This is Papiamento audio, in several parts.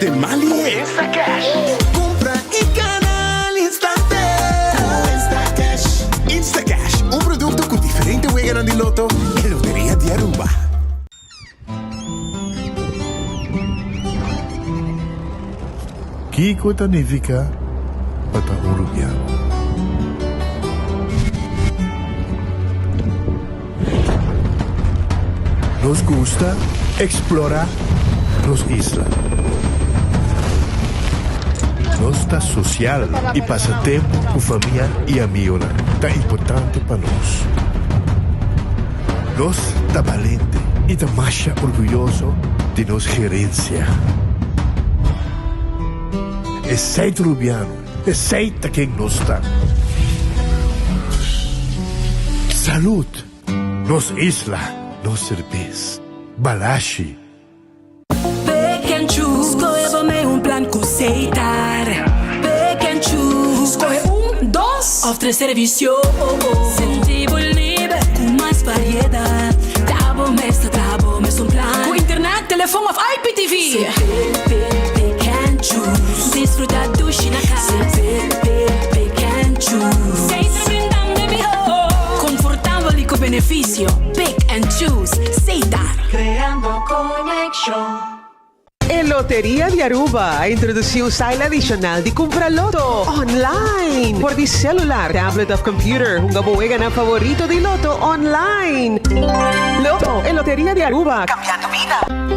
den mas lihé. Instacash. Kumpra i gana al instante ku Instacash. Instacash, un produkto ku diferente weganan di loto e Loteria di Aruba. Kiko ta nifiká pa ta un rubiano? Nos gusta eksplorá nos isla. Nos ta sosial i pasa tempu ku famia i amigonan ta importante pa nos. Nos ta balente i ta masha orguyoso di nos gerensia. Esei ta Rubiano, esei ta ken nos ta. Salud! Nos isla, nos serbes. Balashi. Pick and choose, skohe bo mei un plan ku Setar. Pick and choose, skohe un, dos of tres servisio. Sinti bo liber ku mas variedat. Ta bo mes ta traha bo mes un plan. Ku internet, telefon of IPTV. Se pick, pick, pick and choose. Disfruta dushi na kas. Se pick, pick, pick and choose. Setar brindando e mihó. Konfortabel i ku benefisio. Pick and choose. Setar. Creando conexion. E Loteria di Aruba a introduci un style adicional di cumpra loto online por di celular, tablet of computer. Hunga bo weganan favorito di loto online. Lotto, e Loteria di Aruba, cambiando bida.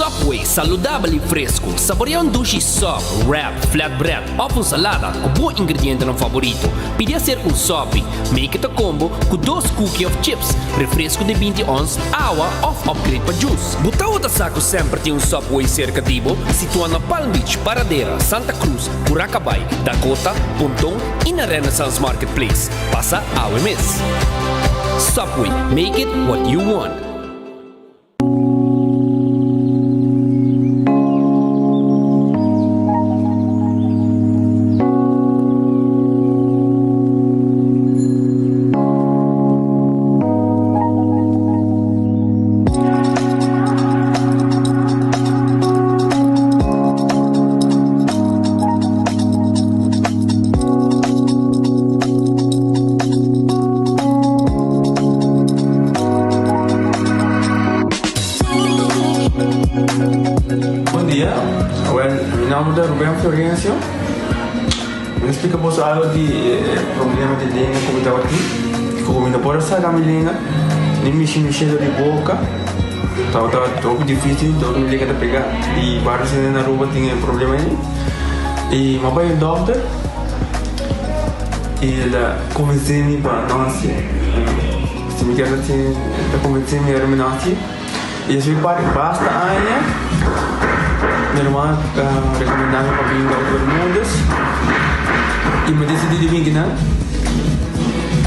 Subway, saludabel y fresco. Saborea un dushi sub, wrap, flatbread of un salada cu bo ingredientenan favorito. Pidi hacer un sopi. Make it a combo cu dos cookie of chips, refresco di binti ons, awa of upgrade pa juice. Bo tawata sa cu semper tin un Subway cerca di bo? Situa na Palm Beach, Paradera, Santa Cruz, Curacabai, Dakota, Ponton y na Renaissance Marketplace. Pasa awe mes. Subway, make it what you want. Bon dia, wel mi nomber ta Ruben Florencio. Mi ta splika boso algo di e problema di lenga ku mi tabatin. Ku mi no por a saka mi lenga, ni mishi mi shelo di boka. Tabata hopi dificil, dor mi lenga ta pega. I varios hende na Aruba tin e problema ei. I mi a bai un dokter i el a konvensé mi pa no hasié. Si mi kier hasié, el ta konvensé mi ora mi no hasié. I esei par basta aña mi ruman a rekomendá mi pa bin Dokter Bermudez i mi a disidí di bin kinan.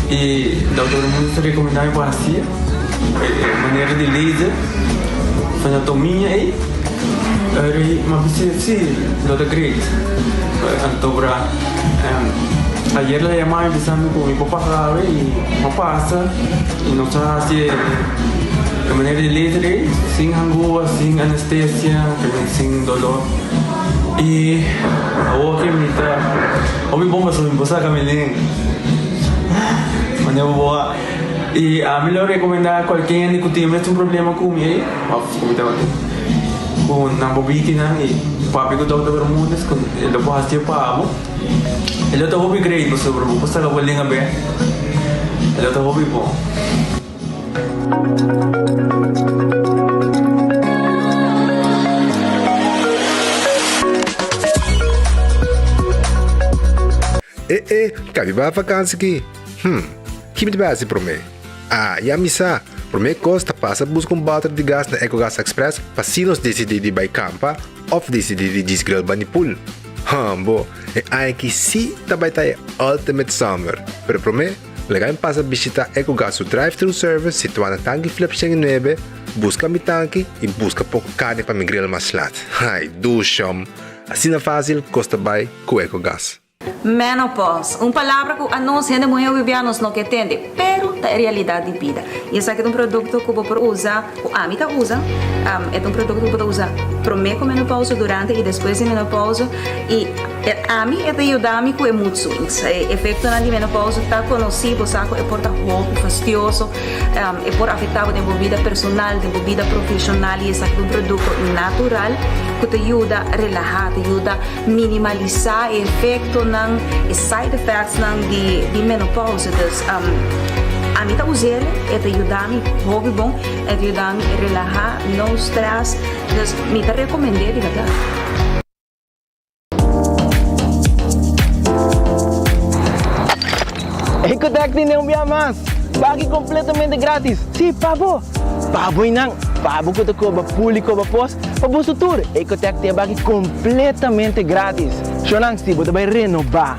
I Dokter Bermudez a rekomendá mi pa hasié e manera di laser anatomia ei. Eri mi a bisa si lo ta great. Anto bra ayer el a yama mi bisa mi ku mi por pasa awe i mi a pasa i nos a hasi e manera di laser ei sin hangua, sin anestesia, sin dolor i awor ke mi ta hopi bon pasobra mi por saka mi lenga manera bo a i ami lo rekomenda kualke hende ku tin e mesun problema ku mi ei òf ku mi tabatin ku nan por biki nan i papia ku Dòkter Bermudez ku e lo por hasié pa bo e lo ta hopi great pasobra bo por saka bo lenga bek e lo ta hopi bon. E e, ka mi bai vakansi ki? Hm, ki mi ta bai hasi promé? Ah, ya mi sa! Promé kos ta pasa buska un bòter di gas na Ecogas Express pa si nos disidí di bai kampa òf disidí di djis grill bani pool. Hambo, e aña aki sí ta bai ta e ultimate summer! Pero promé, laga mi pasa bishitá Ecogas su drive-thru service situá na Tanki Flip 109, buska mi tanki i buska poko karni pa mi grill mas lat. Ai, dushom! Asina fásil kos ta bai ku Ecogas. Menopause, un palabra ku anos hende muhé hopi bia nos no ke tende, pero. ta e realidat di bida. I esaki ta un produkto ku bo por usa, ku ami ta usa, e ta un produkto ku bo ta usa promé ku menopousa, durante i despues di menopousa i ami e ta yuda mi ku e mood swings. E efektonan di menopousa ta konosí, bo sa ku e por ta hopi fastioso, e por afektá bo den bo bida personal, den bo bida profeshonal i esaki ta un produkto natural ku ta yuda relahá, ta yuda minimalisá e efektonan, e side effectsnan di menopousa. Dus ami ta us'el, e ta yuda mi hopi bon, e ta yuda mi relahá, no stress, dus mi ta rekomend'é di bèrdat. Ecotec tene un bia mas! Pagi completamente gratis! Si, pa bo! Pa bo y nan! Pa bo cu ta coba pul y coba pos, pa boso tur! Ecotec tin e baki completamente gratis! Shownan, si bo ta bay renoba,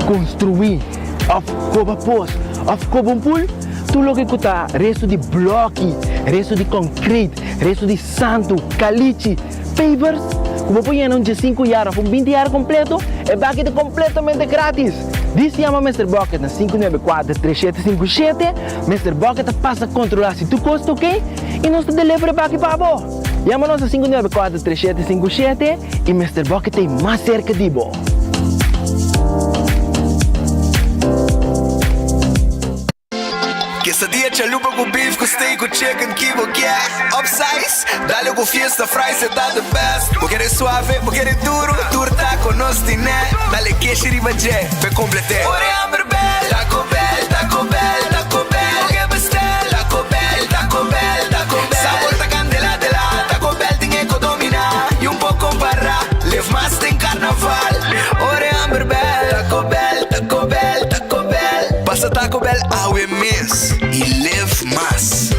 construi, of coba pos, of coba un pul, tur loke cu ta resto di bloki, resto di concrete, resto di santu, calichi, Pavers ku bo por yena un diesinku yar òf un binti yar kompleto, e baki ta kompletamente gratis! Dis yama Mister Bucket na 594 3757, Mister Bucket ta pasa kontrolá si tur kos ta oke i nos ta deliver e baki pa bo! Yama nos na 594 3757 i Mister Bucket ta ei mas serka di bo! Quesadilla chalupa cu beef cu steak cu chicken ki bo kier Upsize, dale cu fiesta fries e ta the best Bo kere suave, bo kere duro, tur taco nos tine Dale keshi riba dje, p'e complete Ora e hamber bel, Taco Bell, Taco Bell, Taco Bell Bo ke bestel, Taco Bell, Taco Bell, Taco Bell Sabor ta candela de la, Taco Bell tin e co domina Y un por compara, live mas den carnaval Ora e hamber bel, Taco Bell, Taco Bell, Taco Bell Pasa Taco Bell awe mes y live mas.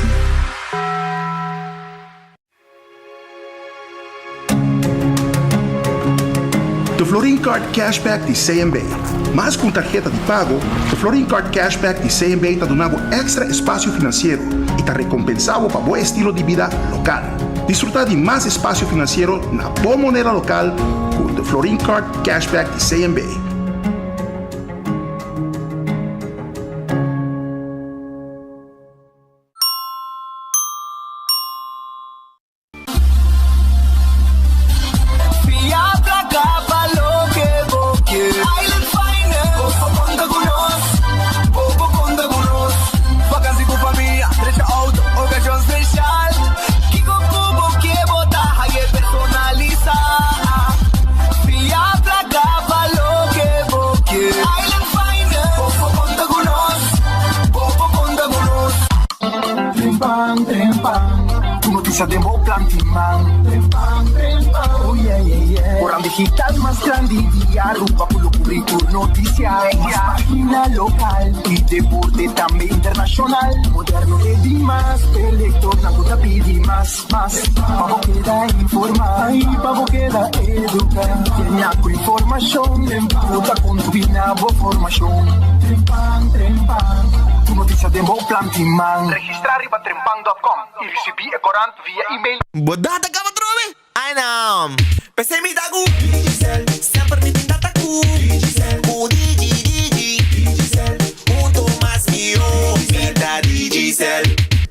De Florin Card Cashback di CMB. Mas ku un tarheta di pago, de Florin Card Cashback di CMB ta duna bo èkstra espasio finansiero i ta rekompensá bo pa bo estilo di bida lokal. Disfrutá di mas espasio finansiero na bo moneda lokal ku de Florin Card Cashback di CMB. Fia placa pa loke bo kier. Island Finance. Bo por conta cu nos. Bo por conta cu nos. Vakantie cu famia, drecha auto, ocasion special. Kico cu bo kier bo ta haye personalisa. Fia placa pa loke bo kier. Island Finance. Bo por conta cu nos. Bo por conta cu nos. Trempan, trempan, tu noticia den bo plan tin man. Trempan, trempan, oh yeah, yeah, yeah. Oran digital mas grandi di Aruba cu lo cubri tur noticia. Mas pagina local y deporte tambe internacional. Moderno e di mas, e lectornan cu ta pidi mas, mas. Pa bo keda informa y pa bo keda educa. Llena cu informacion cu ta contribui na bo formacion. Trempan, trempan, tu noticia den bo plan tin man. Registra riba trempan dot com y ricibi e corant via email. Bo data caba trobe? Ay no! P'esei mi ta cu Digicel, semper mi tin data cu Digicel, cu Digi Digi Digicel, hunto mas mihó mi ta Digicel.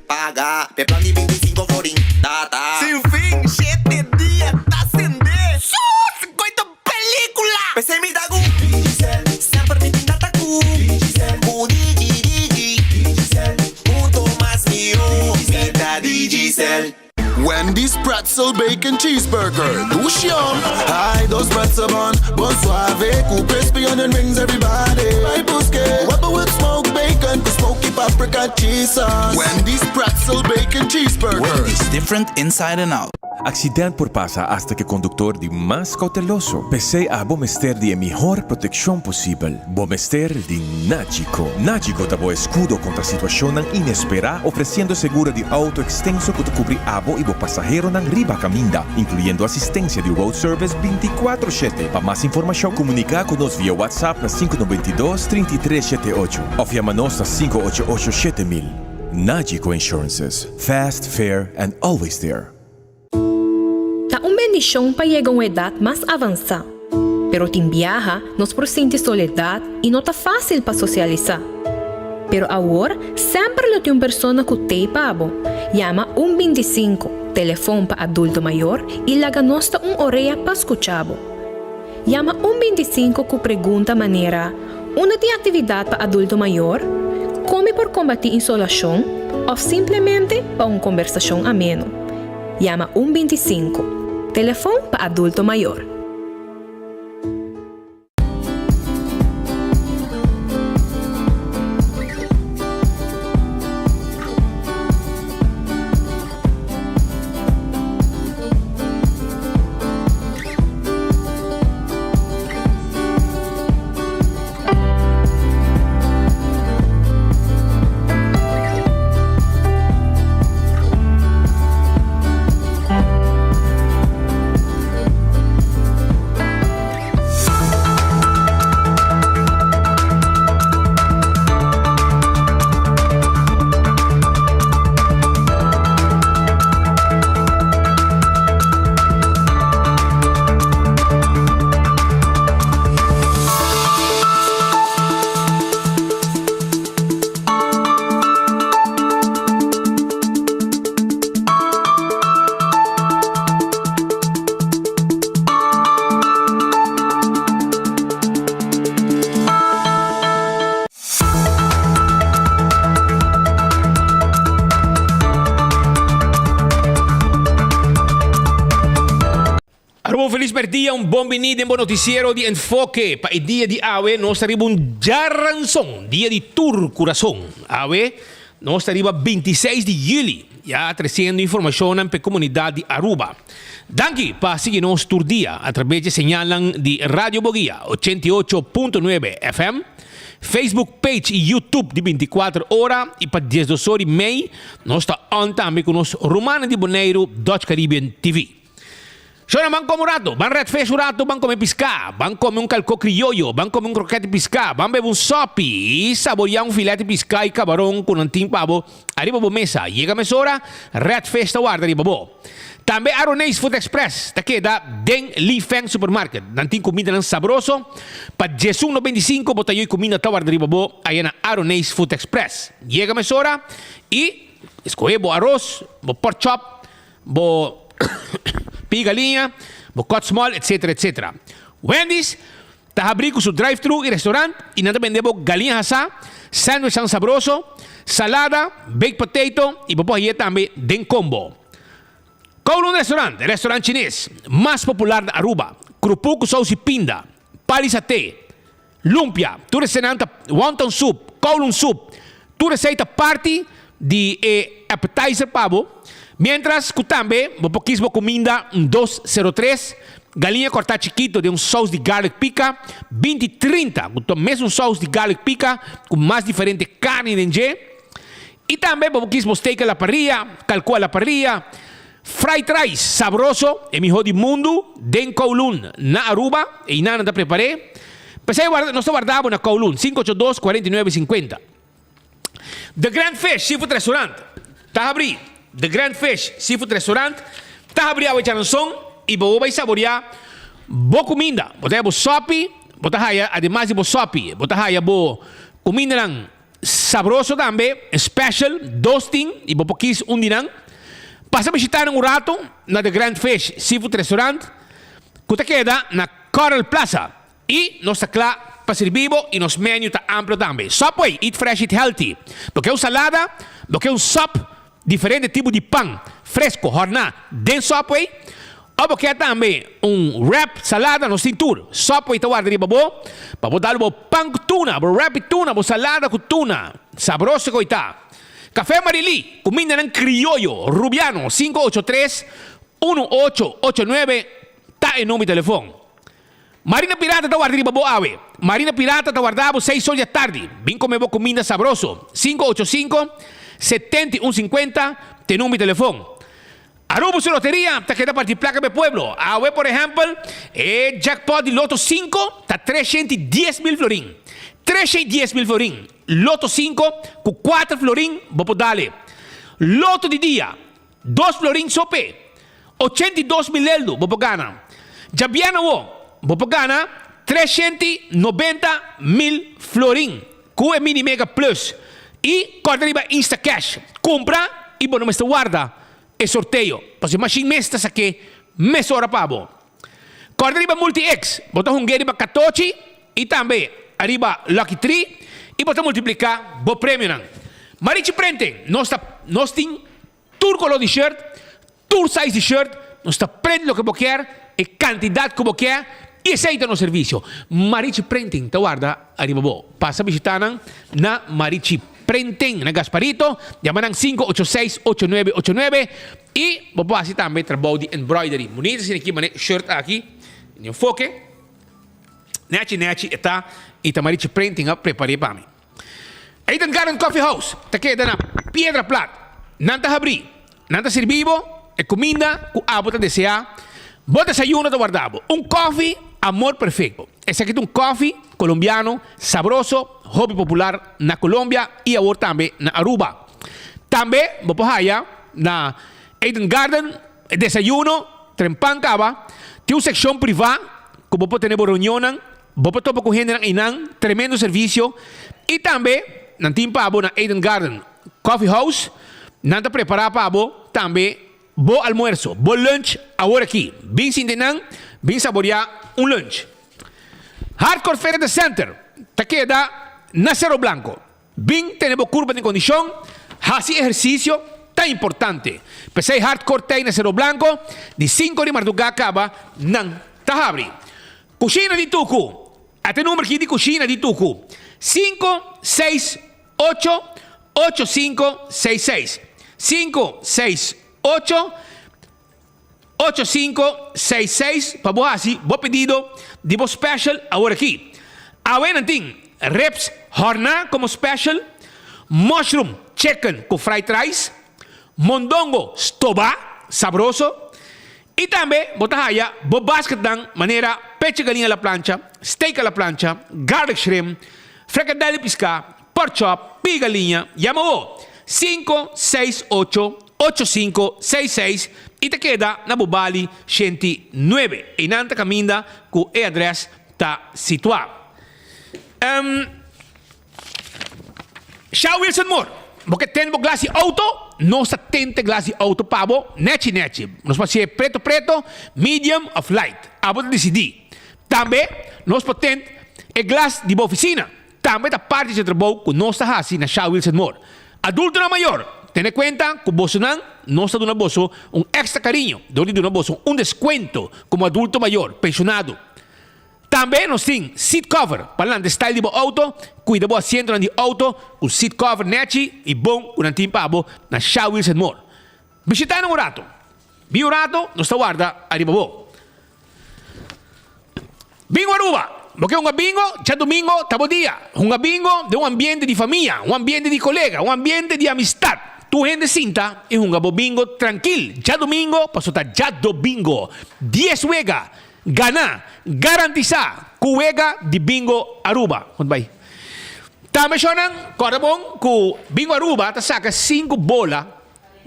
Paga p'e plan di 25 florin data. Sin fin, shete dia ta sende. Sus! Goita pelicula! P'esei mi ta cu Digicel, semper mi tin data cu Digicel, cu Digi Digi Digicel, hunto mas mihó mi ta Digicel. Wendy's Pretzel Bacon Cheeseburger, dushi yum! Hi, dos pretzel bun, bon suave cu crispy onion rings, everybody bai busque. Webber with smoked bacon cu smoky paprika cheese sauce. Wendy's Pretzel Bacon Cheeseburger. Wendy's, different inside and out. Accident por pasa hasta cu e conductor di mas cauteloso. P'esey abo mester di e mihor proteccion posibel. Bo mester di Nagico. Nagico ta bo escudo contra situacionnan inespera, ofreciendo seguro di auto extenso cu ta cubri abo y bo pasaheronan riba caminda, incluyendo asistencia di road service binticuatro shete. Pa mas informacion comunica cu nos via WhatsApp na sinku noventa i dos, 33 shete ocho of yama nos na 588 7000. Nagico Insurances, fast, fair and always there. Ta un bendishon pa yega un edat mas avansá, pero tin biaha nos por sinti soledat i no ta fásil pa sosialisá. Pero awor, semper lo tin un persona ku t'ei pa bo. Yama un 25, telefon pa adulto mayor, i laga nos ta un orea pa skucha bo. Yama un 25 ku pregunta manera, Unda tin aktividat pa adulto mayor? Kon mi por kombatí insolashon? Òf simplemente pa un kombersashon ameno. Yama un 25, telefon pa adulto mayor. Aruba un felis merdia, un bon bini den bo noticiero di Enfoke. Pa e dia di awe nos ta riba un djaranson, dia di tur curason. Awe nos ta riba 26 di juli, ya treciendo informacionnan p'e comunidad di Aruba. Danki pa sigui nos tur dia a traves di e señalnan di Radio Boguia 88.9 FM, Facebook page y YouTube di 24 ora y pa 12 or y mei nos ta on tambe cu nos rumannan di Boneiru Dutch Caribbean TV. Shona ban come un rato, ban red fish un rato, ban come pisca, ban come un calco crioyo, ban come un croquet di pisca, ban bebe un sopi y saboria un filet di pisca y cabaron cu nan tin pa bo ariba bo mesa. Yega mesora, red fish ta warda riba bo. Tambe Aroneis Food Express ta keda den Li Feng Supermarket. Nan tin kumindanan sabroso. Pa 11.95 bo ta yoy kuminda ta warda riba bo aya na Aroneis Food Express. Yega mesora y escohe bo aros, bo pork chop, bo pie galiña, bo cut small, etc. Etc. Wendy's ta habri cu su drive-thru y restaurant y nan ta bende bo galiña hasá, sandwichnan sabroso, salada, baked potato y bo por haye tambe den combo. Kowloon Restaurant, e restaurant chines mas popular na Aruba, krupu cu saus y pinda, pali saté, lumpia, tur eseinan ta wonton soup, Kowloon soup, tur esei ta parti di e appetizer pa bo, mientras cu tambe bo por kies bo cuminda un 203, galiña corta chikito den un saus di garlic pica, 20 30 cu ta mesun saus di garlic pica cu mas diferente carni den dje, y tambe bo por kies bo steak a la parrilla, calcua a la parrilla, fried rice sabroso, e miho di mundu, den Kowloon na Aruba, eynan nan ta prepare. P'esey nos ta warda bo na Kowloon, 582 49 50. The Grand Fish Seafood Restaurant ta habrí The Grand Fish Seafood Restaurant ta habrí awe djaranson i bo bai saboreá bo kuminda. Bo ta haya bo sòpi, bo ta haya ademas di bo sòpi, bo ta haya bo kumindanan sabroso tambe, special, dos tin i bo por kis un di nan. Pasa bishitá nan un rato na The Grand Fish Seafood Restaurant ku ta keda na Coral Plaza. I nos ta kla pa sirbi bo i nos menu ta amplio tambe. Subway, eat fresh, eat healthy. Bo ke un salada, bo ke un sop, diferente tipo di pan fresco horná den Subway, o bo ke tambe un wrap salada, nos tin tur. Subway ta warda riba bo pa bo dal bo pan ku tuna, bo wrap di tuna, bo salada ku tuna. Sabroso ku ta. Café Marilí, kumindanan krioyo, Rubiano, 583 1889 ta e number di telefon. Marina Pirata ta warda riba bo awe. Marina Pirata ta warda bo seis or di atardi. Bin come bo cuminda sabroso. 585 71 50 te number di telefon. Aruba su loteria ta keda parti placa pa e pueblo. Awe por ehempel e jackpot di Lotto 5 ta 310 mil florin. 310 mil florin. Lotto 5 cu 4 florin bo por dale. Lotto di dia. Dos florin so p'e. 82 mil eldo bo por gana. Djabièrnè awó bo por gana 390 mil florin ku e Mini Mega Plus. I kòrda riba Instacash. Kumpra i bo no mester warda e sorteo, pasobra e mashin mes ta sak'é mesora pa bo. Kòrda riba Multi-X, bo ta hung'é riba katochi i tambe ariba Lucky Tree i bo ta multipliká bo premionan. Marichi Printing, nos ta nos tin tur koló di shirt, tur size di shirt, nos ta print loke bo kier, e kantidat ku bo kier i esei ta nos servisio. Marichi Printing ta warda ariba bo. Pasa bishita nan na Marichi Printing na Gasparito, yama nan 586 8989 i bo por hasi tambe trabou di embroidery. Bunita asina aki mane shirt aki, den enfoke. Nechi nechi e ta i ta Marichi Printing a prepar'é pa mi. Eden Garden Coffee House ta keda na Piedra Plat. Nan ta habrí. Nan ta sirbi bo e kuminda ku abo ta deseá. Bo desayuno ta warda bo. Un kòfi amor perfekto. Esaki ta un kòfi kolombiano sabroso, hopi popular na Colombia i awor tambe na Aruba. Tambe bo por haya na Eden Garden e desayuno trempan kaba. Tin un sekshon privá ku bo por tene bo reunionnan. Bo por topa ku hendenan einan, tremendo servisio i tambe nan tin pa bo na Eden Garden Coffee House, nan ta prepara pa bo tambe bo almuerso, bo lunch awor aki. Bin sinti nan, bin saboria un lunch. Hardcore Fitness Center ta keda na Cerro Blanco. Bin tene bo kurpa den kondishon, hasi ehersisio ta importante. P'esei Hardcore t'ei na Cerro Blanco, di sinku di mardugá kaba nan ta habri. Kushina di Tuku. Ata e number ki di kushina di Tuku, sinku, seis, ocho, ocho, sinku, seis, seis. Sinku, seis, ocho, ocho, sinku, seis, seis pa bo hasi bo pedido di bo special awor aki. Awe nan tin ribs hòrná komo special, mushroom chicken ku fried rice, mondongo stobá sabroso, I tambe bo ta haya bo basketnan manera pechi galiña a la plancha, steak a la plancha, garlic shrimp, frikandel di piská, pork chop, pii galiña. Yama bo 568 8566 i ta keda na bo bali 109. Einan ta kaminda ku e adrès ta situá. Sha Wilson Moore, bo ke tene bo glas di auto? Nos ta tente glas di auto pa bo nechi nechi. Nos por hacié preto preto, medium of light. Abo ta dicidí. Tambe nos por tent e glas di bo oficina. Tambe ta parti dje trabou cu nos ta haci na Sha Wilson Moore. Adultonan mayor, tene cuenta cu bosonan nos ta duna boso un extra cariño dor di duna boso un descuento como adulto mayor, pensionado. Tambe nos tin seat cover pa lanta e style di bo auto, cuida bo asientonan di auto cu seat cover nechi y bon cu nan tin pa bo na Sha Wheels and More. Bishita nan un rato. Bin un rato, nos ta warda ariba bo. Bingo Aruba! Bo ke hunga bingo? Djadumingo ta bo dia. Hunga bingo den un ambiente di famia, un ambiente di colega, un ambiente di amistad. Tur hende sinta y hunga bo bingo trankil djadumingo paso ta djadobingo. Dies wega Gana, garantisá ku wega di Bingo Aruba. Kon bai? Tambe shownan, kòrda bon ku Bingo Aruba ta saka sinku bola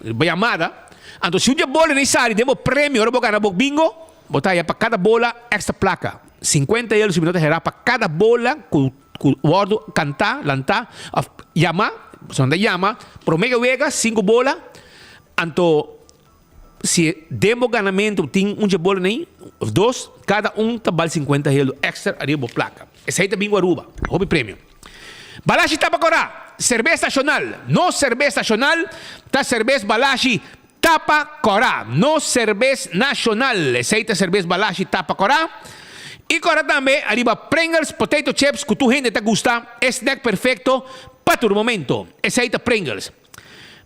riba yamada. Anto si un di e bola nei sali den bo premio ora bo gana bo bingo, bo ta haya pa kada bola èkstra plaka. Sinkuenta euro si mi no ta herá pa kada bola ku ku wòrdu kantá, lantá òf yamá, pasobra nan ta yama promé ke wega sinku bola, anto Si den bo ganamentu tin un dje bola nei, of dos, kada un ta bal sinkuenta heldo extra ariba bo plaka. Esei ta bin ku Aruba. Hopi premio. Balashi Tapa Kòrá, serbes nashonal. Nos serbes nashonal ta serbes Balashi Tapa Kòrá. Nos serbes nashonal. Esei ta serbes Balashi Tapa Kòrá. I kòrda tambe ariba Pringles Potato Chips ku tur hende ta gusta, e snack perfekto pa tur momento. Esei ta Pringles.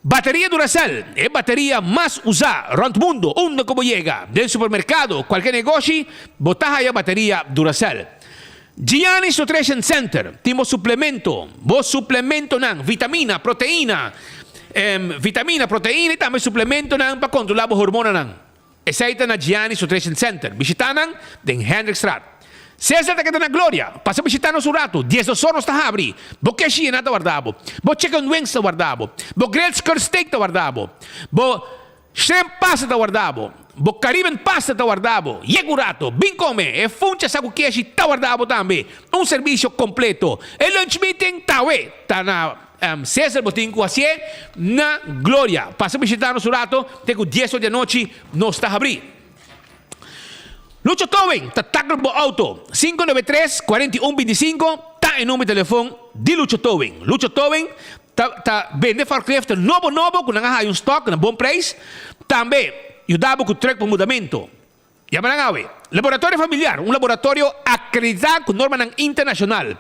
Bateria Duracell, e bateria mas usá rònt mundu. Unda ku bo yega, den supermerkado, kualke negoshi, bo ta haya bateria Duracell. Gianni's Nutrition Center tin bo suplemento, bo suplementonan, vitamina, proteina, vitamina, proteina i tambe suplementonan pa kontrolá bo hormonanan. Esei ta na Gianni's Nutrition Center. Bishitá nan den Hendrikstraat. Cesar ta keda na Gloria. Pasa bishitá nos un ratu. Diesdos or nos ta habri. Bo keshi yená ta warda bo. Bo chicken wings ta warda bo. Bo grilled skirt steak ta warda bo. Bo shrimp pasta ta warda bo. Bo Caribbean pasta ta warda bo. Yega un ratu. Bin kome. E funcha sa ku keshi ta warda bo tambe. Un servisio kompleto. E lunch meeting ta awe. Ta na. Cesar bo tin ku hasié na Gloria. Pasa bishita nos un rato te ku dies or di anochi nos ta habrí. Lucho Towing ta tackle bo auto. 593 41 25 ta e number di telefon di Lucho Towing. Lucho Towing ta ta bende forklift nobo nobo ku nan a haya un stock na bon prijs. Tambe yuda bo ku truck pa mudamento. Yama nan awe. Laboratorio Familiar, un laboratorio akreditá ku normanan internashonal.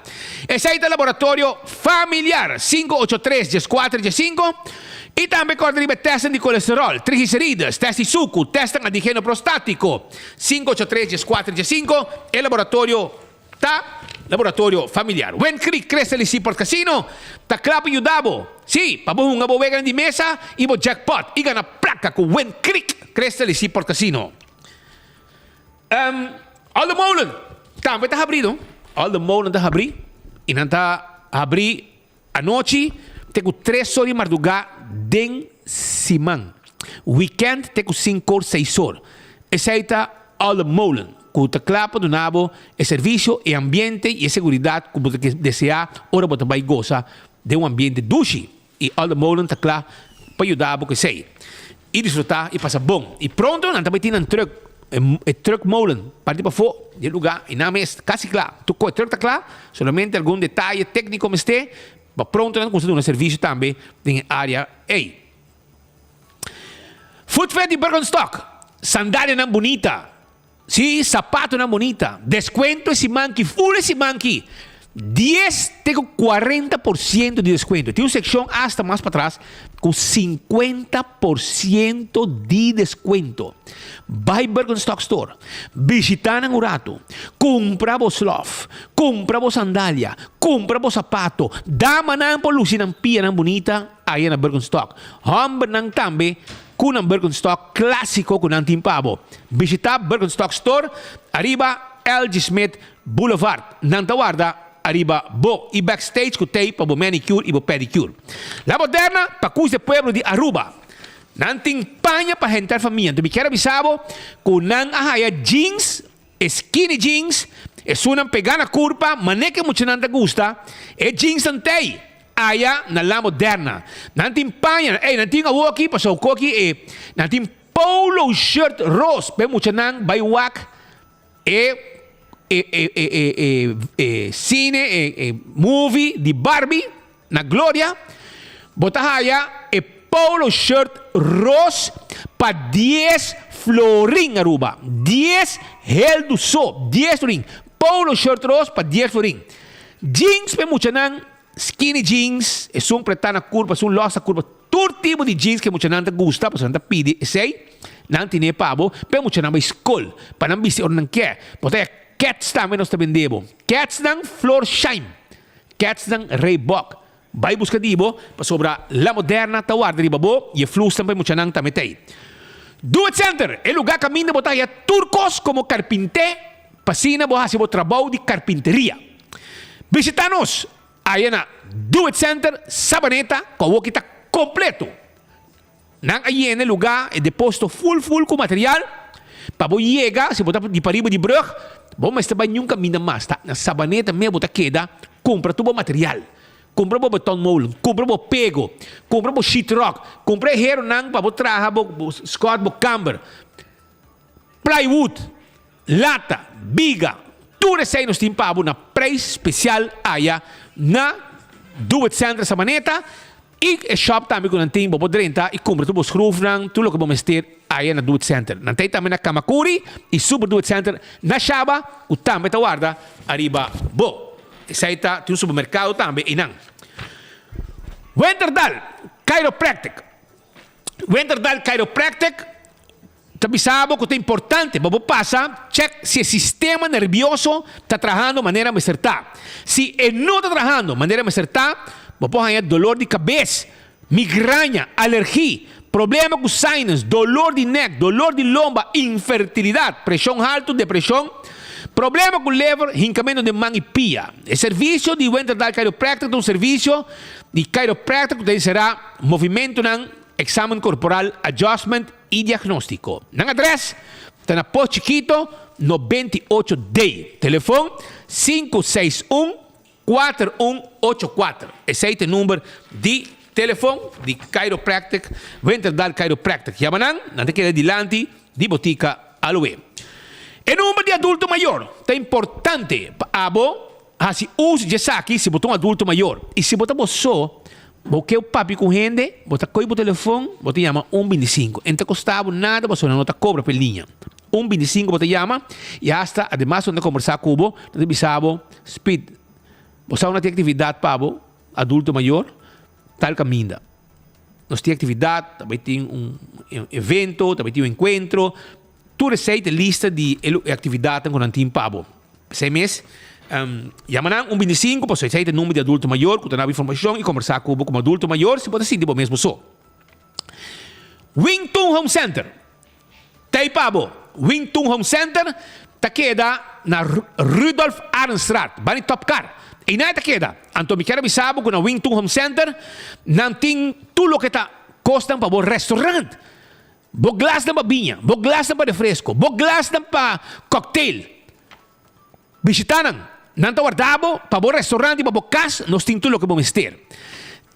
Esei ta Laboratorio Familiar, 583 14 15. I tambe kòrda riba e tèstnan di kolesteròl, triglicerides, tèst di suku, tèstnan antigeno prostátiko, 583 14 15. E laboratorio ta Laboratorio Familiar. Wind Creek Crystal i Seaport Casino ta kla pa yuda bo. Sí, pa bo hunga bo weganan di mesa i bo jackpot i gana plaka ku Wind Creek Crystal i Seaport Casino. Alde Molen tambe ta habrí no. Alde Molen ta habrí i nan ta habrí anochi te ku tres or di mardugá den siman. Weekend te ku sinku or seis or. Esei ta Alde Molen ku ta kla pa duna bo e servisio, e ambiente i e seguridat ku bo ta deseá ora bo ta bai gosa den un ambiente dushi i Alde Molen ta kla pa yuda bo ku esei. I disfrutá i pasa bon. I pronto nan ta bai tin nan truck, e truck molen parti pafó di e lugá i nan mes kasi kla. Tur ku e truck ta kla, solamente algun detaye tékniko mester pa pronto nan kuminsá duna servisio tambe den e área ei. Footwear di Birkenstock, sandalianan bunita. Sí, sapatonan bunita. Descuento e siman ki, full e siman ki. Dies te ku 40% di descuento. Tin un seccion hasta mas patras ku 50% di descuento. Bai Birkenstock Store, bishita nan un rato, cumpra bo slof, cumpra bo sandalia, cumpra bo sapato. Damanan por luci nan pianan bunita aya na Birkenstock. Hombernan tambe. Ku nan Birkenstock klásiko ku nan tin pa bo. Bishitá Birkenstock Store ariba LG. Smith Boulevard. Nan ta warda ariba bo i backstage ku tei pa bo manicure i bo pedicure. La Moderna pa kus de pueblo di Aruba. Nan tin paña pa henter famia. Anto mi kier a bisa bo ku nan a haya jeans, e skinny jeans, esunnan pegá na kurpa, manera ku e muchanan ta gusta, e jeansnan tei. Aya na La Moderna. Nan tin paña, ey, nan tin awoki, pasobra koki e, nan tin polo shirt ros pa e muchanan bai wak e e e e e e e cine, e e movie di Barbie na Gloria. Bo ta haya e polo shirt ros pa dies florin Aruba. Dies heldu so, dies florin. Polo shirt ros pa dies florin. Jeans pa e muchanan Skinny jeans, esun pretá na kurpa, esun lòs na kurpa, tur tipo di jeans ku e muchanan ta gusta, pasobra nan ta pidi esei, nan tine pa bo, pa e muchanan bai skol, pa nan bisti ora nan ke. Bo ta haña kèts tambe nos ta bende bo. Kètsnan Florsheim, kètsnan Reebok. Bai buska di bo, pasobra La Moderna ta warda riba bo i e flusnan pa e muchanan tambe ta ei. Do It Center, e lugá kaminda bo ta haña tur kos komo karpinté, pa asina bo hasi bo trabou di karpinteria. Bishita nos aya na Do It Center Sabaneta ku awoki ta kompleto. Nan a yena e lugá, e deposito ful ful ku material. Pa bo yega, si bo ta di pariba di brug, bo mester bai niun kaminda mas. Ta na Sabaneta mes bo ta keda kumpra tur bo material. Kumpra bo betonmolen, kumpra bo pego, kumpra bo sheetrock, kumpra e heronan pa bo traha bo skòt bo kamber. Plywood, lata, biga, tur esei nos tin pa bo na prijs special aya na Do It Center Sabaneta y e shop tambe cu nan tin bo por drenta y cumpra tur bo schroefnan, tur loke bo mester aya na Do It Center. Nan ta tambe na Camacuri y Super Do It Center na Shaba cu tambe ta warda ariba bo. Esei ta tin un supermercado tambe eynan. Winterdal Chiropractic Winterdal Chiropractic Ta bisa bo ku ta importante pa bo pasa chèk si e sistema nervioso ta trahando manera mester ta. Si e no ta trahando manera mester ta, bo por haña dolor di kabes, migraña, alergi, problema ku sinus, dolor di nèk, dolor di lomba, infertilidat, preshon haltu, depreshon, problema ku lever, hinkamentu den man i pia. E servisio di Winterdal Chiropractic ta un servisio di chiropractor ku ta enserá movimentunan, Examen corporal, adjustment y diagnostico. Nan adres ta na Pos Chikito 98 D. Telefon 561. 4184. Esei ta e number di telefon di Chiropractic, Winterdal Chiropractic. Yama nan, nan ta keda dilanti di botica Aloe. E number di adulto mayor ta importante pa abo hasi uso di esaki si bo ta un adulto mayor. Y si bo ta bo so, bo ke papia cu hende, bo ta coy bo telefon, bo ta yama un bintisinco. E no ta costa bo nada pasobra nan no ta cobra pa e liña. Un bintisinco bo ta yama y hasta ademas nan ta combersa cu bo, nan ta bisa bo, Speed, bo sa una tin actividad pa bo, adulto mayor, tal caminda. Nos tin actividad, ta bay tin un evento, ta bay tin un encuentro. Tur esey ta lista di e actividadnan cu nan tin pa bo. P'esey mes, yama nan un bintisinco pasobra esey ta e number di adulto mayor cu ta dabo informacion y combersa cu bo como adulto mayor si bo ta sinti bo mes bo so. Wingtun Home Center. Tei pa bo, Wingtun Home Center ta keda na Rudolf Arendstraat, bani Top Car. Einan e ta keda. Anto mi kier a bisa bo ku na Wingtun Home Center nan tin tur loke ta kosnan pa bo restaurant. Bo glasnan pa biña, bo glasnan pa refresco, bo glasnan pa cocktail. Bishita nan. Nan ta warda bo pa bo restaurant i pa bo kas, nos tin tur loke bo mester.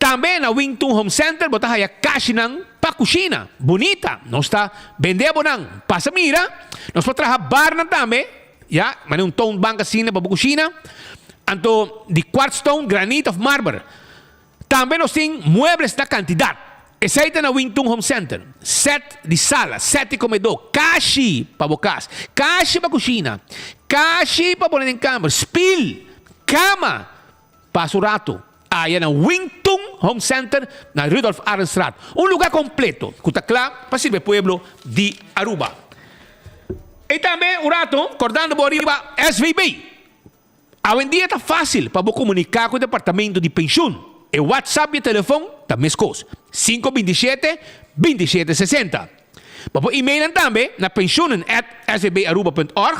Tambe na Wingtun Home Center bo ta haya kashinan pa kushina. Bunita! Nos ta bende bo nan. Pasa mira, nos por traha barnan tambe, ya, manera un toonbank asina pa bo kushina. Anto di quartzstone, granit of marber. Tambe nos tin muebles na kantidat. Esei ta na Wingtun Home Center. Set di sala, set di komedó, kashi pa bo kas, kashi pa kushina, kashi pa pone den kamber, spil, kama. Pasa un ratu aya na Wingtun Home Center na Rudolf Arendstraat. Un lugá kompleto ku ta kla pa sirbi e pueblo di Aruba. I tambe un ratu kordando bo riba SVB. Awendia ta fásil pa bo komuniká ku e departamento di penshun. E WhatsApp i e telefòn ta meskos, sinku 27 27 60. Bo por email nan tambe na pensioenen at svbaruba punt org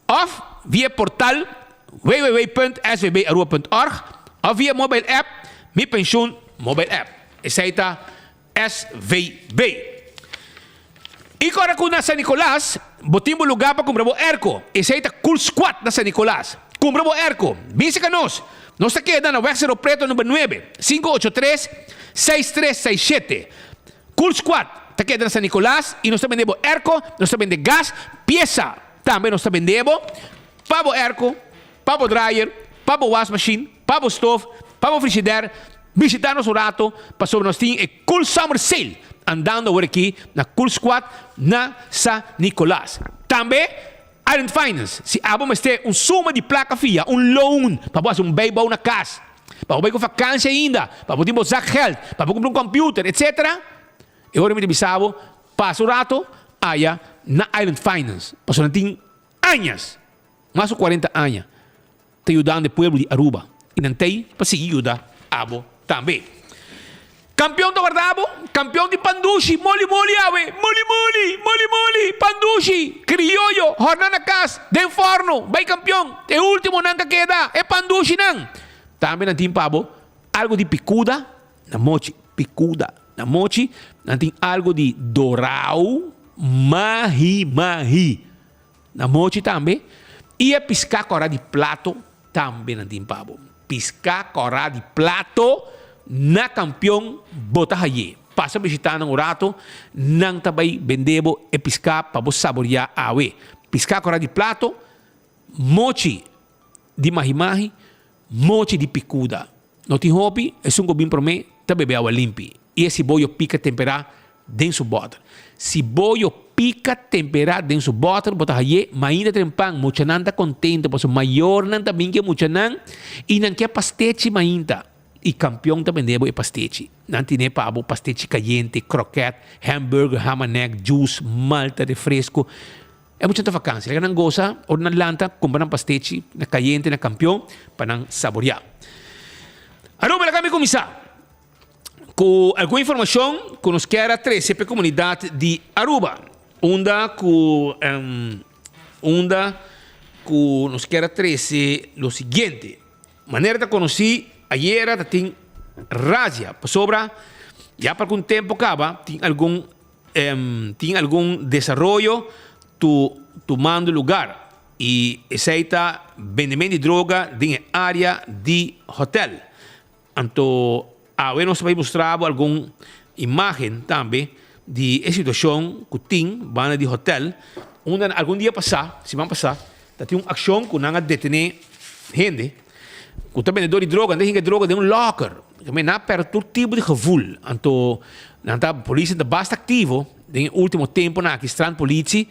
òf via e portal www punt svbaruba punt org òf via mobile app Mi Pensioen Mobile App. Esei ta SVB. I kora ku na San Nicolas bo tin bo lugá pa kumpra bo airco. Esei ta Cool Squad na San Nicolas. Kumpra bo airco. Bin seka nos. Nos ta keda na Weg Cerro Preto number nuebe, 583 6367. Cool Squad ta keda na San Nicolas i nos ta bende bo airco, nos ta bende gas, piesa tambe nos ta bende bo pa bo airco. Pa bo dryer, pa bo wasmachine, pa bo stof, pa bo frigidaire, bishita nos un rato pasobra nos tin e Cool Summer Sale andando awor aki na Cool Squad na Sa Nicolas. Tambe Island Finance, si abo mester un suma di placa fia, un loan pa bo haci un bijbouw na cas, pa bo bay cu vakantie ainda, pa bo tin bo zakgeld, pa bo cumpra un computer, etc. E ora mi ta bisa bo, pasa un rato aya na Island Finance pasobra nan tin añas. Mas ku cuarenta aña ta yudando e pueblo di Aruba y nan tey pa sigui yuda abo tambe. Campeon ta warda abo, campeon di pandushi, moli moli awe, moli moli, moli moli, pandushi, crioyo, horna na cas, den forno, bay campeon, e ultimo nan ka keda, e pandushinan. Tambe nan tin pa bo algo di picuda na mochi, picuda na mochi, nan tin algo di dorao, mahi mahi. Na mochi tambe. I e piská kòrá di plato tambe nan tin pa bo. Piská kòrá di plato na Kampion bo ta hay'é. Pasa bishitá nan un rato, nan ta bai bende bo e piská pa bo saboriá awe. Piská kòrá di plato, mochi di mahi-mahi, mochi di pikuda. No tin hopi, esun ku bin promé ta bebe awa limpi. I e siboyo pika temperá den su bòter. Siboyo pika temperá den su bòter, bo ta hay'é mainta trempan. Muchanan ta kontento pasobra mayornan ta bin ku e muchanan i nan ke pastechi mainta. I kampion ta bende bo e pastechi. Nan tine pa bo pastechi kayente, krokèt, hamburger, hamanek, juice, malta, refresko. E mucha ta vakansi, laga nan gosa, ora nan lanta, kumpra nan pastechi na kayente na Kampion pa nan saboriá. Aruba, laga mi kuminsá ku algun informashon ku nos kier a trese pa e komunidat di Aruba, unda ku unda ku nos kier a trese lo siguiente. Manera ta konosí, ayera ta tin razia, pasobra ya pa algun tempu kaba tin algun Tin algun desaroyo tu tumando lugar. Y esey ta bendemento di droga den e area di hotel. Anto awe nos ta bay mustra bo algun imagen tambe di e situacion cu tin banda di hotel unda algun dia pasa, siman pasa, ta tin un accion cu nan a detene hende cu ta bendedor di droga, nan ta hinca droga den un locker. Nan a perde tur tipo di gevoel. Anto nan ta, polis ta basta activo den e ultimo temponan aki, strandpolitie.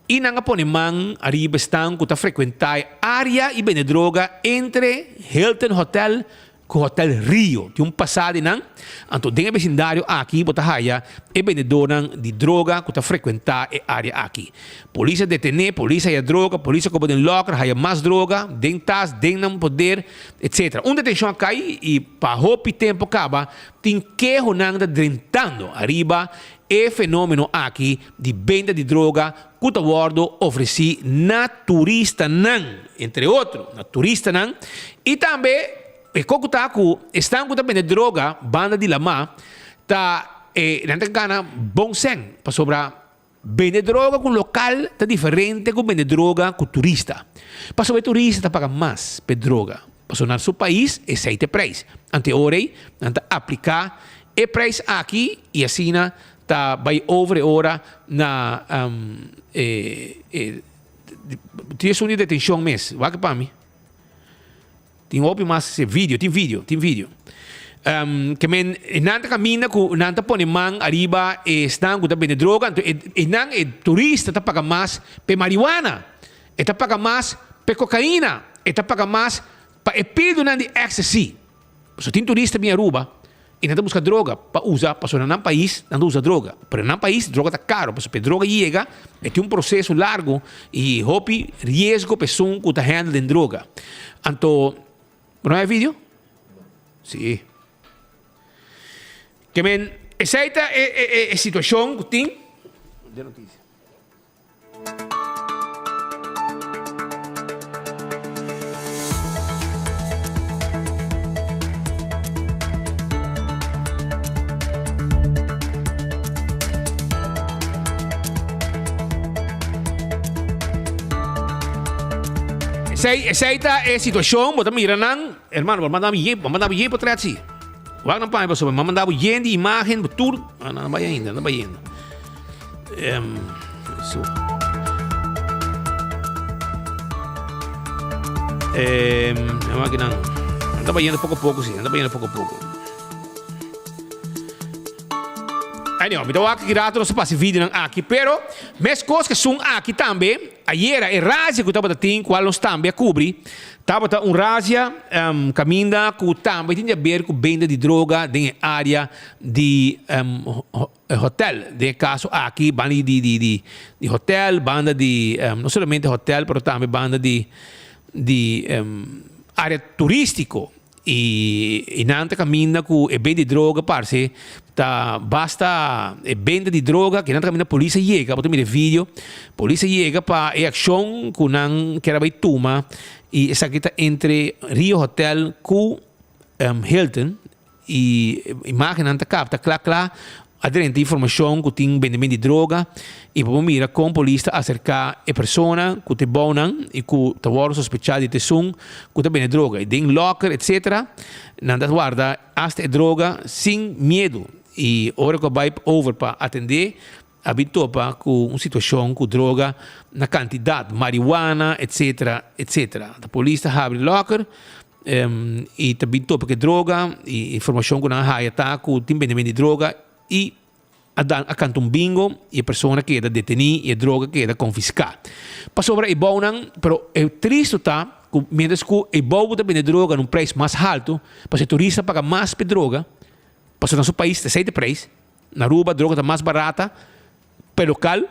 I nan a pone man ariba esnan ku ta frekuentá e área i bende droga entre Hilton Hotel ku Hotel Rio. Tin un pasá di nan, anto den e besindario aki bo ta haya e bendedornan di droga ku ta frekuentá e área aki. Polis a detené, polis a haya droga, polis a koba den lòker, haya mas droga den tas, den nan poder, etsetera. Un detenshon a kai i pa hopi tempu kaba tin kehonan ta drentando ariba E fenomeno aki di benta di droga ku ta wòrdu ofresí na turistanan, entre otro na turistanan, i tambe e kos ku ta ku esnan ku ta bende droga banda di lamá ta e nan ta gana bon sèn pasobra bende droga ku lokal ta diferente ku bende droga ku turista pasobra e turista ta paga mas p'e droga pasobra na su pais esei ta e preis ante ora ei nan ta apliká E prijs aki y asina ta bay over e ora na e e tin esun di detencion mes wak pa mi tin hopi mas video tin video tin video ke men nan ta caminda cu nan ta pone man ariba esnan cu ta bende droga anto e nan e turista ta paga mas p'e marihuana e ta paga mas p'e cocaina e ta paga mas pa e pildonan di ecstasy. Pasobra tin turista bin Aruba y nan ta busca droga pa usa pasobra na nan pais nan ta usa droga. Pero na nan pais droga ta caro pasobra pa e droga yega e tin un proceso largo y hopi riesgo pa esun cu ta handle den droga. Anto, bo no haya video? Si. Ke men esey ta e e situacion cu tin. De noticia. Esei, esei ta e situacion, bo ta mira nan, hermano, bo manda mi yen, bo manda bo yen potret si. Wak nan pa mi pasobra, mi manda bo yen di imagen, bo tur, ah, nan bai ainda, nan bai ainda. Um, so. Um, máquina. Anda yendo poco a poco, sí. Anda yendo poco a poco. Anyway, mi ta wak ki rato nos pasa video nan aki, pero mes kos ke sun aki tambe, ayera e razia ku tabata tin, kual nos tambe a kubri, tabata un razia um, kaminda ku tambe tin di aber ku benda di droga den e area di um, E hotel, den e caso aki banda di di di di hotel, banda di no solamente hotel pero tambe banda di di area turistico y y nan ta caminda cu e benta di droga parce ta basta e benta di droga cu nan ta caminda polis a yega bo ta mira e video polis a yega pa e accion cu nan kier a bay tuma y esaki ta entre Rio Hotel cu Hilton. E imagennan ta kapta kla kla a drenta informashon ku tin bendement di droga i por mira kon polis ta aserká e persona ku ta e bounan i ku ta wòrdu sospechá di ta esun ku ta bende droga i den lòker etsetera nan ta warda asta e droga sin miedu i ora ku a bai over pa atendé a bin topa ku un situashon ku droga na kantidat, marihuana etsetera etsetera. Ta polis ta habri lòker i ta bin topa ku e droga i informashon ku nan a haya ta ku tin bendement di droga i a dan a kanta un bingo i e persona keda detení i e droga keda konfiská. Pasobra e bounan, pero e tristu ta ku mientras ku e bou ku ta bende droga na un preis mas haltu, pasobra e turista paga mas pa e droga, pasobra na su pais ta esei ta e preis. Na Aruba droga ta mas barata pa e lokal,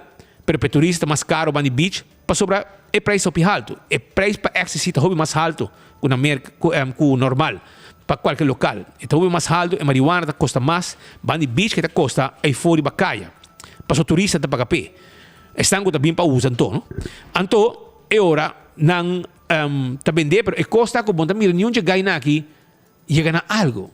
pero pa e turista ta mas karo banda di beach pasobra e prijs ta hopi haltu. E prijs pa ecstasy ta hopi mas haltu ku na Merka ku ku normal pa kualke lokal. E ta hopi mas haltu, e marihuana ta kosta mas banda di beach ke ta kosta ayfor riba kaya pasobra turista ta paga p'e. Esnan ku ta bin pa usa anto no. Anto e ora nan ta bende pero e kos ta ku bo no ta mira niun dje gaina aki yega na algo.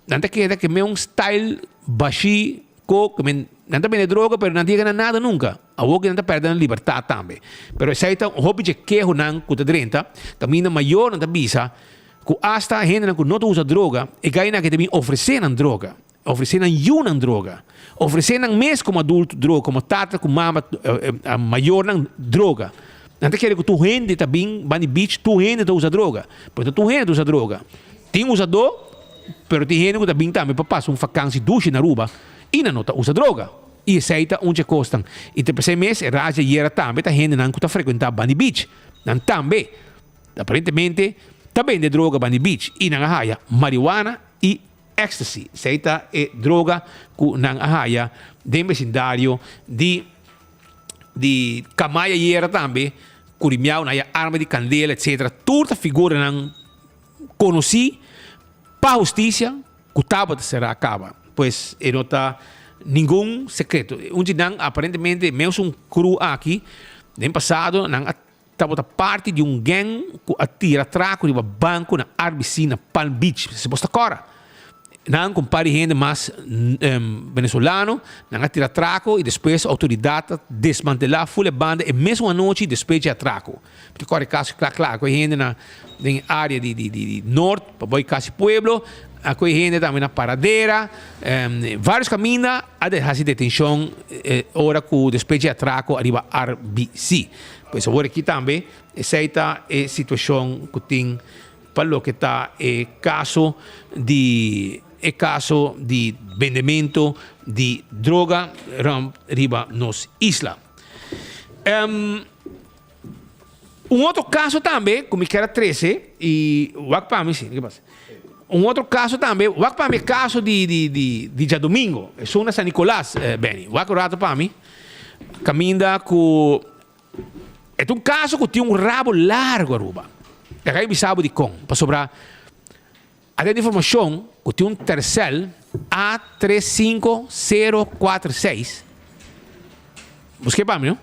Nan ta keda ke me un style bashí. Ko, men, nan ta bende droga pero nan ta yega na nada nunka. Awor ku nan ta pèrdè nan libertat tambe. Pero esei ta un hopi dje kehonan ku ta drenta, kaminda mayornan ta bisa ku asta hendenan ku no ta usa droga, e gainan aki ta bin ofresé nan droga, ofresé nan yunan droga, ofresé nan mes komo adulto droga, komo tata ku mama, mayornan droga. Nan ta kere ku tur hende ta bin banda di beach, tur hende ta usa droga. Pero no tur hende ta usa droga. Tin usadó, pero tin hende ku ta bin tambe pa pasa un fakansi dushi na Aruba i nan no ta usa droga. I esei ta un dje kosnan. I ta p'esei mes e raja yera tambe ta hendenan ku ta frekuentá banda di beach. Nan tambe aparentemente ta bende droga banda di beach i nan a haya marihuana i ecstasy. Esei ta e droga ku nan a haya den besindario di di Camaya yera tambe, Curimiao nan haya arma di candela etcetera. Tur ta figuranan conoci pa husticia cu tabata cera caba. Pues e no ta ningun secreto. Un di nan aparentemente menos un crew aki den pasado nan a tabata parti di un gang cu a tira atraco riba banco na RBC na Palm Beach. Si bos ta cora. Nan cu un par di hende mas Venezolano nan a tira atraco y despues autoridad a desmantela ful e banda e mesun anochi despues dje atraco. Mi ta kore kasi kla kla ku e hende na den e area di di di Noord pa bai kasi pueblo a ku e hende tambe na Paradera varios kaminda a hasi detenshon ora ku despues dje atrako ariba RBC. Pues awor aki tambe esei ta e situashon ku tin pa loke ta e kaso di e kaso di bendemento di droga rònt riba nos isla. Un otro caso tambe cu mi kier a trece y wak pa mi si, ke pasa? Un otro caso tambe, wak pa mi e caso di di di di djadomingo, esun na San Nicolas, Benny, wak un rato pa mi, caminda cu e ta un caso cu tin un rabo largo Aruba. Laga mi bisa bo dicon, pasobra a den informacion cu tin un tercel A 35046, Busk'é pa mi no.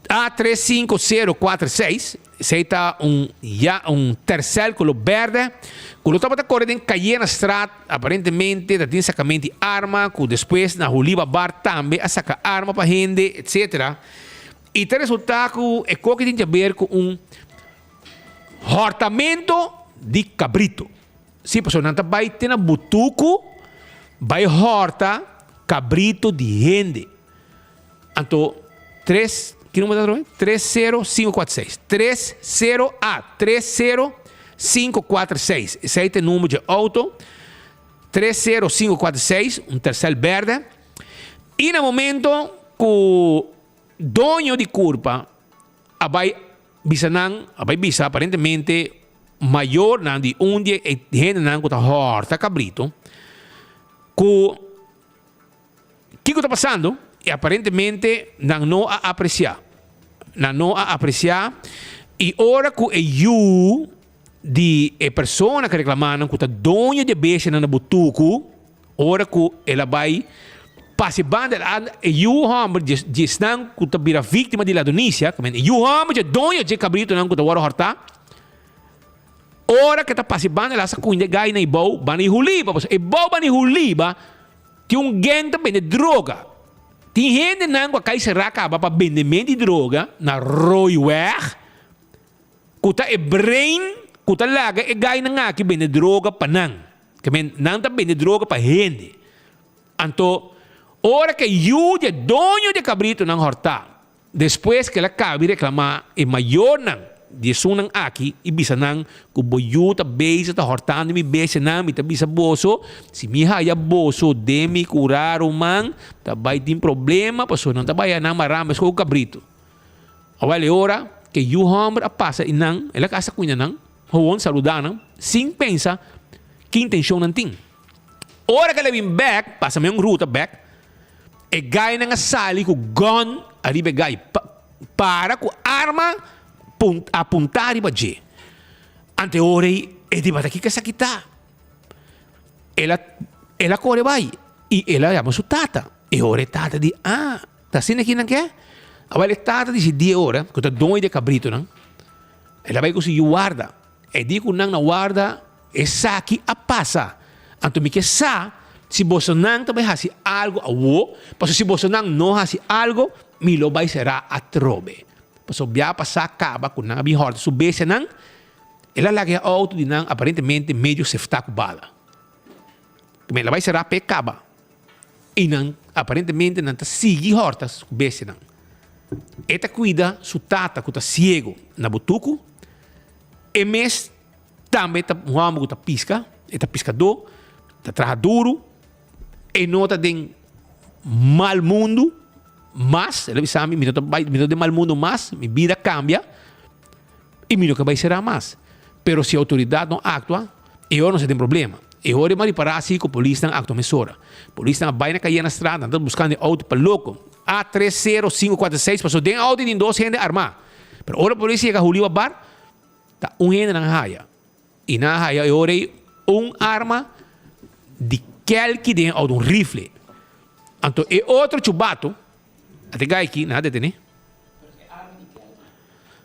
A 35046, esei ta un ya un tercel color berde cu lo tabata core den Cayenastraat, aparentemente ta tin sacament di arma cu despues na Huliba Bar tambe a saca arma pa hende etc. Y ta resulta cu e koki tin haber cu un hortamento di cabrito. Sí, pasobra nan ta bai te na butuku bai hòrta kabritu di hende. Anto tres, ki number ta atrobe? 30546. 30 a 30546. Esei ta e number dje outo. 30546, un tercel berde. I na momento ku doño di kurpa a bai Bisa nan a bai bisa aparentemente mayornan di un di e hendenan ku ta hòrta kabritu ku kiko ta pasando i aparentemente nan no a apresiá. Nan no a apresiá i ora ku e yu di e persona ku reklamá nan ku ta doño di e bestianan na butuku Ora ku el a bai pasa e banda, el a anda e yu hòmber di esnan ku ta bira víktima di ladronisia, ku men e yu hòmber dje doño dje kabritonan ku ta wòrdu hòrtá. Ora ku e ta pasa e banda, el a hasta kuinda e gai na e bou banda di Huliba, pasobra e bou banda di Huliba tin un gèng ta bende droga. Tin hendenan ku a kai será kaba pa bendement di droga na Rooiweg. Ku ta e brain ku ta laga e gainan aki bende droga pa nan. Ke men, nan ta bende droga pa hende. Anto, ora ke yu di e doño di e kabritonan hòrtá, despues ke el a kaba di reklamá e mayornan di esunnan aki i bisa nan ku bo yu ta bezig ta hòrtando mi bestianan, mi ta bisa boso, si mi haya boso den mi kurá ruman, ta bai tin problema, pasobra nan ta bai haña nan mará meskos ku kabrito. Awel e ora ke yu hòmber a pasa i nan, el a kasa kuinda nan, howon saludá nan, sin pensa ki intenshon nan tin. Ora ke el a bin bèk, pasa men un ruta bèk, e gainan a sali ku gòn ariba e gai, para ku arma apuntá riba dje. Ante ora ei e di, Bata kiko esaki ta? El a el a kore bai i el a yama su tata. E ora e tata di, Ah, ta asina ki nan ke? Awel e tata disidí e ora ku ta doño di e kabritonan, el a bai ku su yu warda. E di ku nan na warda, Esaki a pasa. Anto mi ke sa. Si bosonan ta bai hasi algu awo, pasobra si bosonan no hasi algu, mi lo bai será atrobe. Pasobra bia pasá kaba ku nan a bin hòrta su bestianan, el a laga e outo di nan aparentemente medio seftá ku bala. El a bai será p'e kaba. I nan aparentemente nan ta sigui hòrta su bestianan. E ta kuida su tata ku ta siego na butuku. E mes tambe ta un hòmber ku ta piska, e ta piskadó, ta traha duru, e no ta den mal mundu mas. El a bisa mi, mi no ta bai, mi no den mal mundu mas, mi bida kambia i mi no ke bai será mas. Pero si outoridat no aktua, e ora nos ta den problema. E ora e maripará si ku polisnan aktua mesora. Polisnan a bai na Cayena Straat, nan ta buskando e outo pa loko. A 30546 pasobra den e outo tin dos hende armá. Pero ora polis yega Juliwa Bar, ta un hende nan a haya. I nan a haya e ora ei un arma di kelki den e outo, un rifle. Anto e otro chubato, a te gai aki, nan a detené.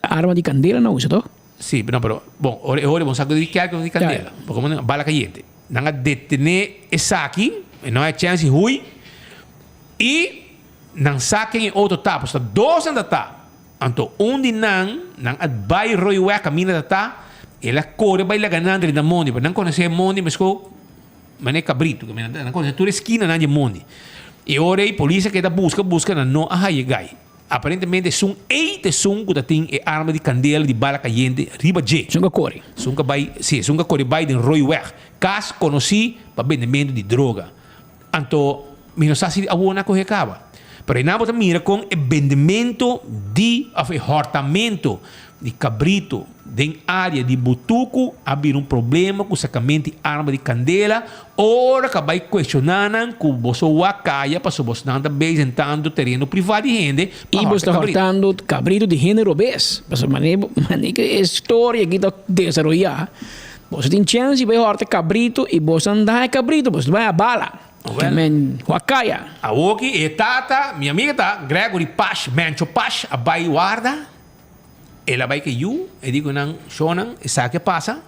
Arma di kandela nan usa toch? Sí, no, pero bon, ora e ora bon sa ku di kelki of di kandela. Bo komo nan bala kayente. Nan a detené esaki, e no a chèns di hui, i nan sa ken e otro ta, pasobra dos nan ta ta. Anto un di nan, nan a bai Rooiweg kaminda ta ta, el a kore bai laga nan drenta mondi, pero nan konosé e mondi meskos manera kabritu, nan konosé tur e skinanan di e mondi. E ora ei polis a keda buska buska, nan no a haña e gai. Aparentemente esun ei ta esun ku ta tin e arma di kandela di bala kayente riba dje. Esun ka kore. Esun ka bai, si, esun ka kore bai den Rooiweg, kas konosí pa bendementu di droga. Anto, mi no sa si awor nan a kohe kaba. Pero einan bo ta mira kon e bendementu di òf e hòrtamentu di kabritu den área di Butuku a bira un problema ku sakamento di arma di kandela ora ku a bai kuestioná nan ku boso wak kaya pasobra bosnan ta bezentando tereno privá di hende pa I bos hòrta ta kabritu. hòrtando kabritu di hende robes. Pasobra mane mane ku e storia aki ta desaroyá, boso tin chèns di bai hòrta kabritu i boso a daña kabritu, boso ta bai a bala. Awel. Men wak kaya. Awoki e tata, mi amiga ta Gregory Pash, Mencho Pash a bai warda. El a bai ku e yu, e di ku nan, Shonnan, esaki a pasa,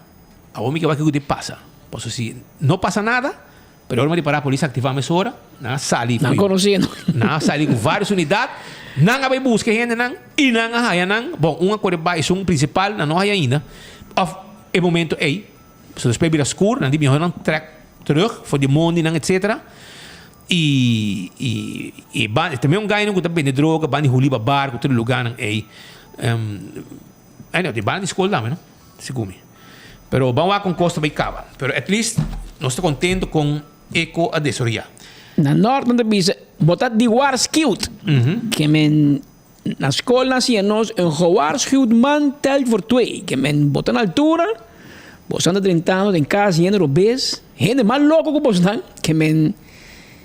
awor mi ke wak kiko ta pasa. Pasobra si no pasa nada, pero ora mi a ripará polis a aktivá mesora, nan a sali Nan konosé nan. Nan a sali ku vários unidat, nan a bai buska e hendenan i nan a haña nan. Bon, un a kore bai, esun prinsipal nan no haña ainda, òf e momento ei, pasobra despues a bira skur, nan di mihó nan trèk terug for di mondinan etsetera. I i i ban tambe un gainan ku ta bende droga ban di Huliba bar ku tur e lugarnan ei. Anyway, di ban di skol tambe no, segun mi. Pero ban wak kon kos ta bai kaba. Pero at least nos ta kontento kon e ko a desaroyá. Na nort nan ta bisa bo ta di waarschuwt. Ke men na skol nan siña nos een gewaarschuwd man telt voor twee. Ke men bo ta na altura, bo sa ta drentando den kas hende robes, hende mas loko ku bosnan. Ke men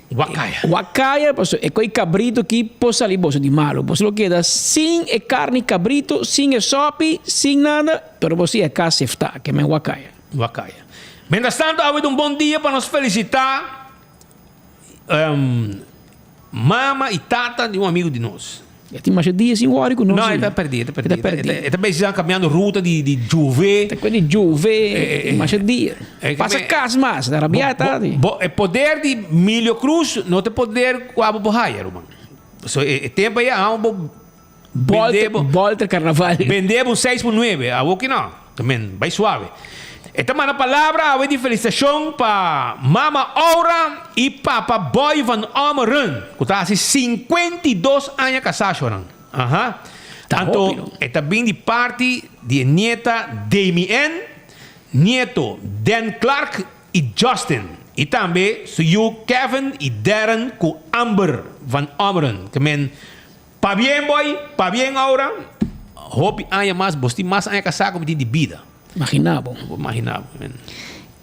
Wakaya. Wakaya, pasobra e koi kabrito aki por sali boso di malu. Boso lo keda sin e karni kabrito, sin e sopi, sin nada, pero bo si e kas seftá. Ke men wakaya. Wakaya. Mientras tanto, awe ta un bon dia pa nos felisitá mama i tata di un amigu di nos. E tin masha dia sin wòri ku nos. No, e ta pèrdí, e ta pèrdí. E ta pèrdí. E ta bezig kambiando ruta di di Juve. Ta kue di Juve, masha dia. Pasa kas mas, ta rabiá ta di. Bo, e poder di Milio Cruz no ta e poder ku abo por haya, ruman. So e tempu ei abo bo bende bo. Bolter Carnaval. Bende bo un seis por nuebe, abo ki no. Ta men, bai suave. E ta manda palabra awe di felisitashon pa Mama Aura i Papa Boy van Ommeren ku ta hasi 52 aña kasá shornan. Aha. Ta Anto hopi, no? e ta bin di parti di e nieta Damien, nieto Dan Clark i Justin. I tambe su yu Kevin i Darren ku Amber van Ommeren. Ke men Pabien boy, pabien Aura, hopi aña mas, bos tin mas aña kasá ku mi tin di bida. Imagina bo. Bo imagina bo, men.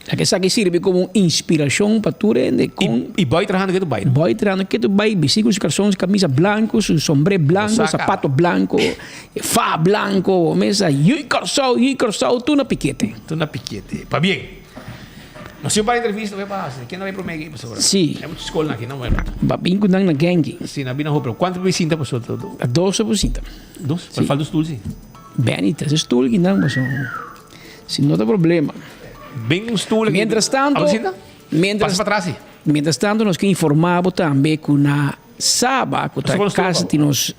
La ke esaki sirbi komo un inspirashon pa tur hende kon. I boy trahando ke tu bai no? Boy trahando ke tu bai, bisti ku su karson, su kamisa blanku, su sombré blanku, sapato blanku, fa blanku, bo mesa yui Kòrsou, yui Kòrsou, tur na pikete. Tur na pikete. Pabien. Nos tin un par entrevista bai pa hasi. Ken a bai prome aki pasobra? Sí. Hay mucho skolnan aki, no? Bueno. Ba bin ku nan na genki. Sí, nan bin na hopi. Pero kuantu bisinta pasobra todo? A dos a bisinta. Dos? Pero falta un stoel sí. Benny, tres stoel ki nan pasobra. Si no ta problema. Bin un stoel aki. Mientras tanto. A bisinta? Mientras. Pasa pa atras sí. Mientras tanto nos ke informá bo tambe ku na Saba ku ta kas di nos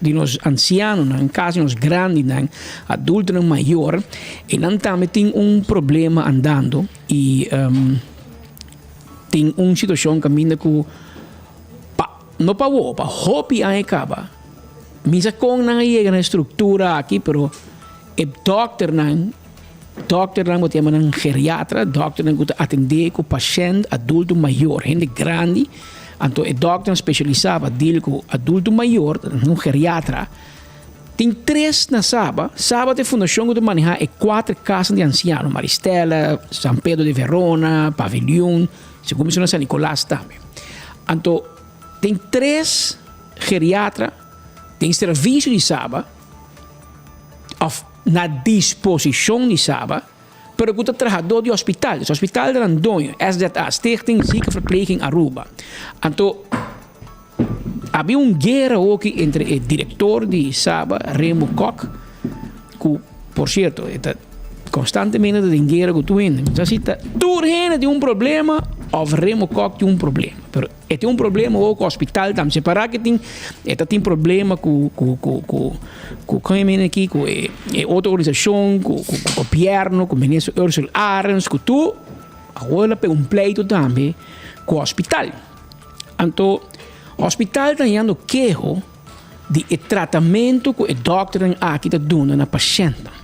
di nos ansianonan, kas di nos grandinan, adultonan mayor, e nan tambe tin un problema andando i tin un situashon kaminda ku pa no pa awor, pa hopi aña kaba. Mi sa kon nan a yega na e struktura aki pero e dòkternan Dòkternan bo ta yama nan geriatra, dòkternan ku ta atendé ku pashènt adulto mayor, hende grandi. Anto e dòkternan spesialisá pa deal ku adulto mayor, ta un geriatra. Tin tres na Saba. Saba ta e fundashon ku ta manehá e kuater kasnan di ansiano, Maristella, San Pedro de Verona, Paviljoen, segun mi sona San Nicolas tambe. Anto tin tres geriatra den servisio di Saba òf. na disposishon di Saba, pero ku ta trahadó di hospital. Dus hospital ta nan doño, SZA, Stichting Ziekenverpleging Aruba. Anto habia un guera hoki entre e direktor di Saba, Remo Kok, ku por sierto e ta konstantemente ta den guera ku tur hende. Mi sa si ta tur hende tin un problema òf Remo Kok tin un problema, pero E tin un problema awor ku hospital tambe. Separá ke tin e ta tin problema ku ku ku ku ku kon e mene aki ku e e otro organisashon ku ku ku gobièrnu ku minister Ursell Arends ku tur awor el a pega un pleito tambe ku hospital. Anto hospital ta hañando keho di e tratamentu ku e dòkternan aki ta duna na pashèntnan.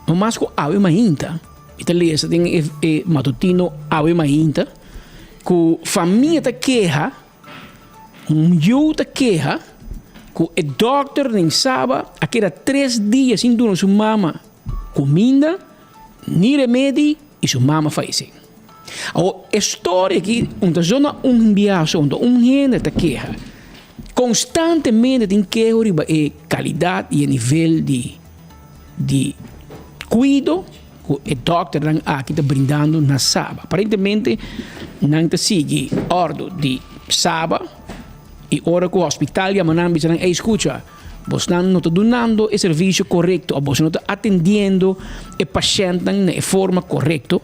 No mas ku awe mainta mi ta lesa den e e matutino awe mainta. Ku famia ta keha, un yu ta keha ku e dòkter den Saba a keda tres dia sin duna su mama kuminda ni remedi i su mama fayesé. Awor e storia aki un ta zona un biaso unda un hende ta keha. Konstantemente tin keho riba e kalidat i e nivel di di kuido. Ku e dòkternan aki ta brindando na Saba. Aparentemente nan ta sigui òrdu di Saba i ora ku hospital yama nan bisa nan, ey skucha, bosnan no ta dunando e servisio korekto òf boso no ta atendiendo e pashèntnan na e forma korekto.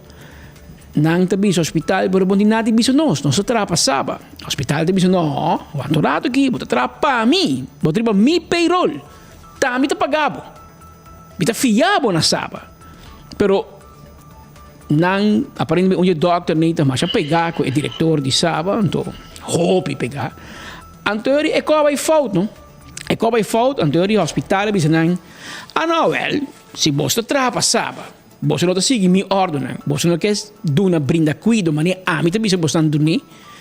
Nan ta bisa hospital, pero bo no tin nada di bisa nos, nos ta traha pa Saba. Hospital ta bisa, no, wanta un rato aki, bo ta traha pa mi, bo ta riba mi payroll, ta mi ta paga bo. Mi ta fia bo na Saba. Pero nan aparentemente un di e dokter nei ta masha pegá ku e direktor di Saba, anto hopi pegá. Anto e e koba e fout no. E koba e fout, anto di hospital a bisa nan, ah no wèl, si boso ta traha pa Saba, boso no ta sigui mi òrdunan, boso no ke duna brinda kuido manera ami ta bisa boso nan dun'é,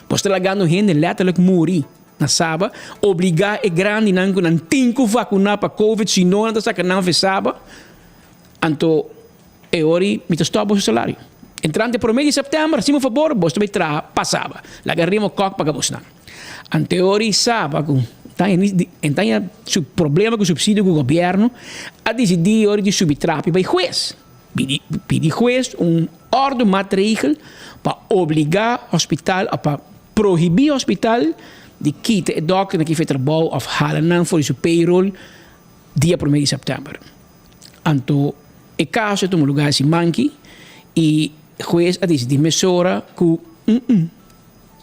boso ta lagando hende lèterlik muri. Na Saba, obligá e grandinan ku nan tin ku vakuná pa covid, si no nan ta saka nan fe Saba, anto e ora ei mi ta stòp boso salario. Entrante promé di sèptèmber, hasi mi un fabor, boso ta bai traha pa Saba. Laga Remo Kòk paga bosnan. Anto e ora ei Saba ku ta haña su problema ku supsidio ku gobièrnu, a disidí e ora di subi trapi bai hues. Pidi hues un òrdu maatregel pa obligá hospital òf pa Prohibí hospital di kita e dòkternan ki fe trabou òf hala nan for di su payroll dia promé di sèptèmber. Anto e kaso a tuma lugá e siman ki i hues a disidí mesora ku mm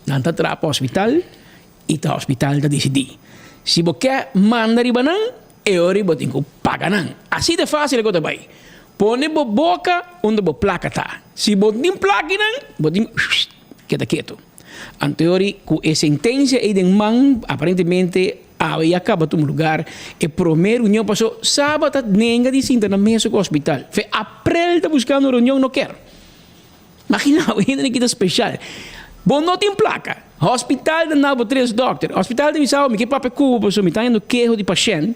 nan ta traha pa hospital i ta hospital ta disidí. Si bo ke manda riba nan e ora bo tin ku paga nan. Así de fásil e ku ta bai. Pone bo boka unda bo plaka ta. Si bo tin plakinan bo tin. Keda ketu. Anteori ku e sentensia ei den man, aparentemente awe ya kaba tuma lugar e promé reunion paso Saba ta nenga di sinta na mesa ku hospital. Fe aprel ta buskando reunion no ker. Magina bo hende kita speshal. Bo no tin plaka. Hospital ta na bo tres dòkter. Hospital ta bisa bo mi ke papia ku bo paso mi ta hañando keho di pashènt.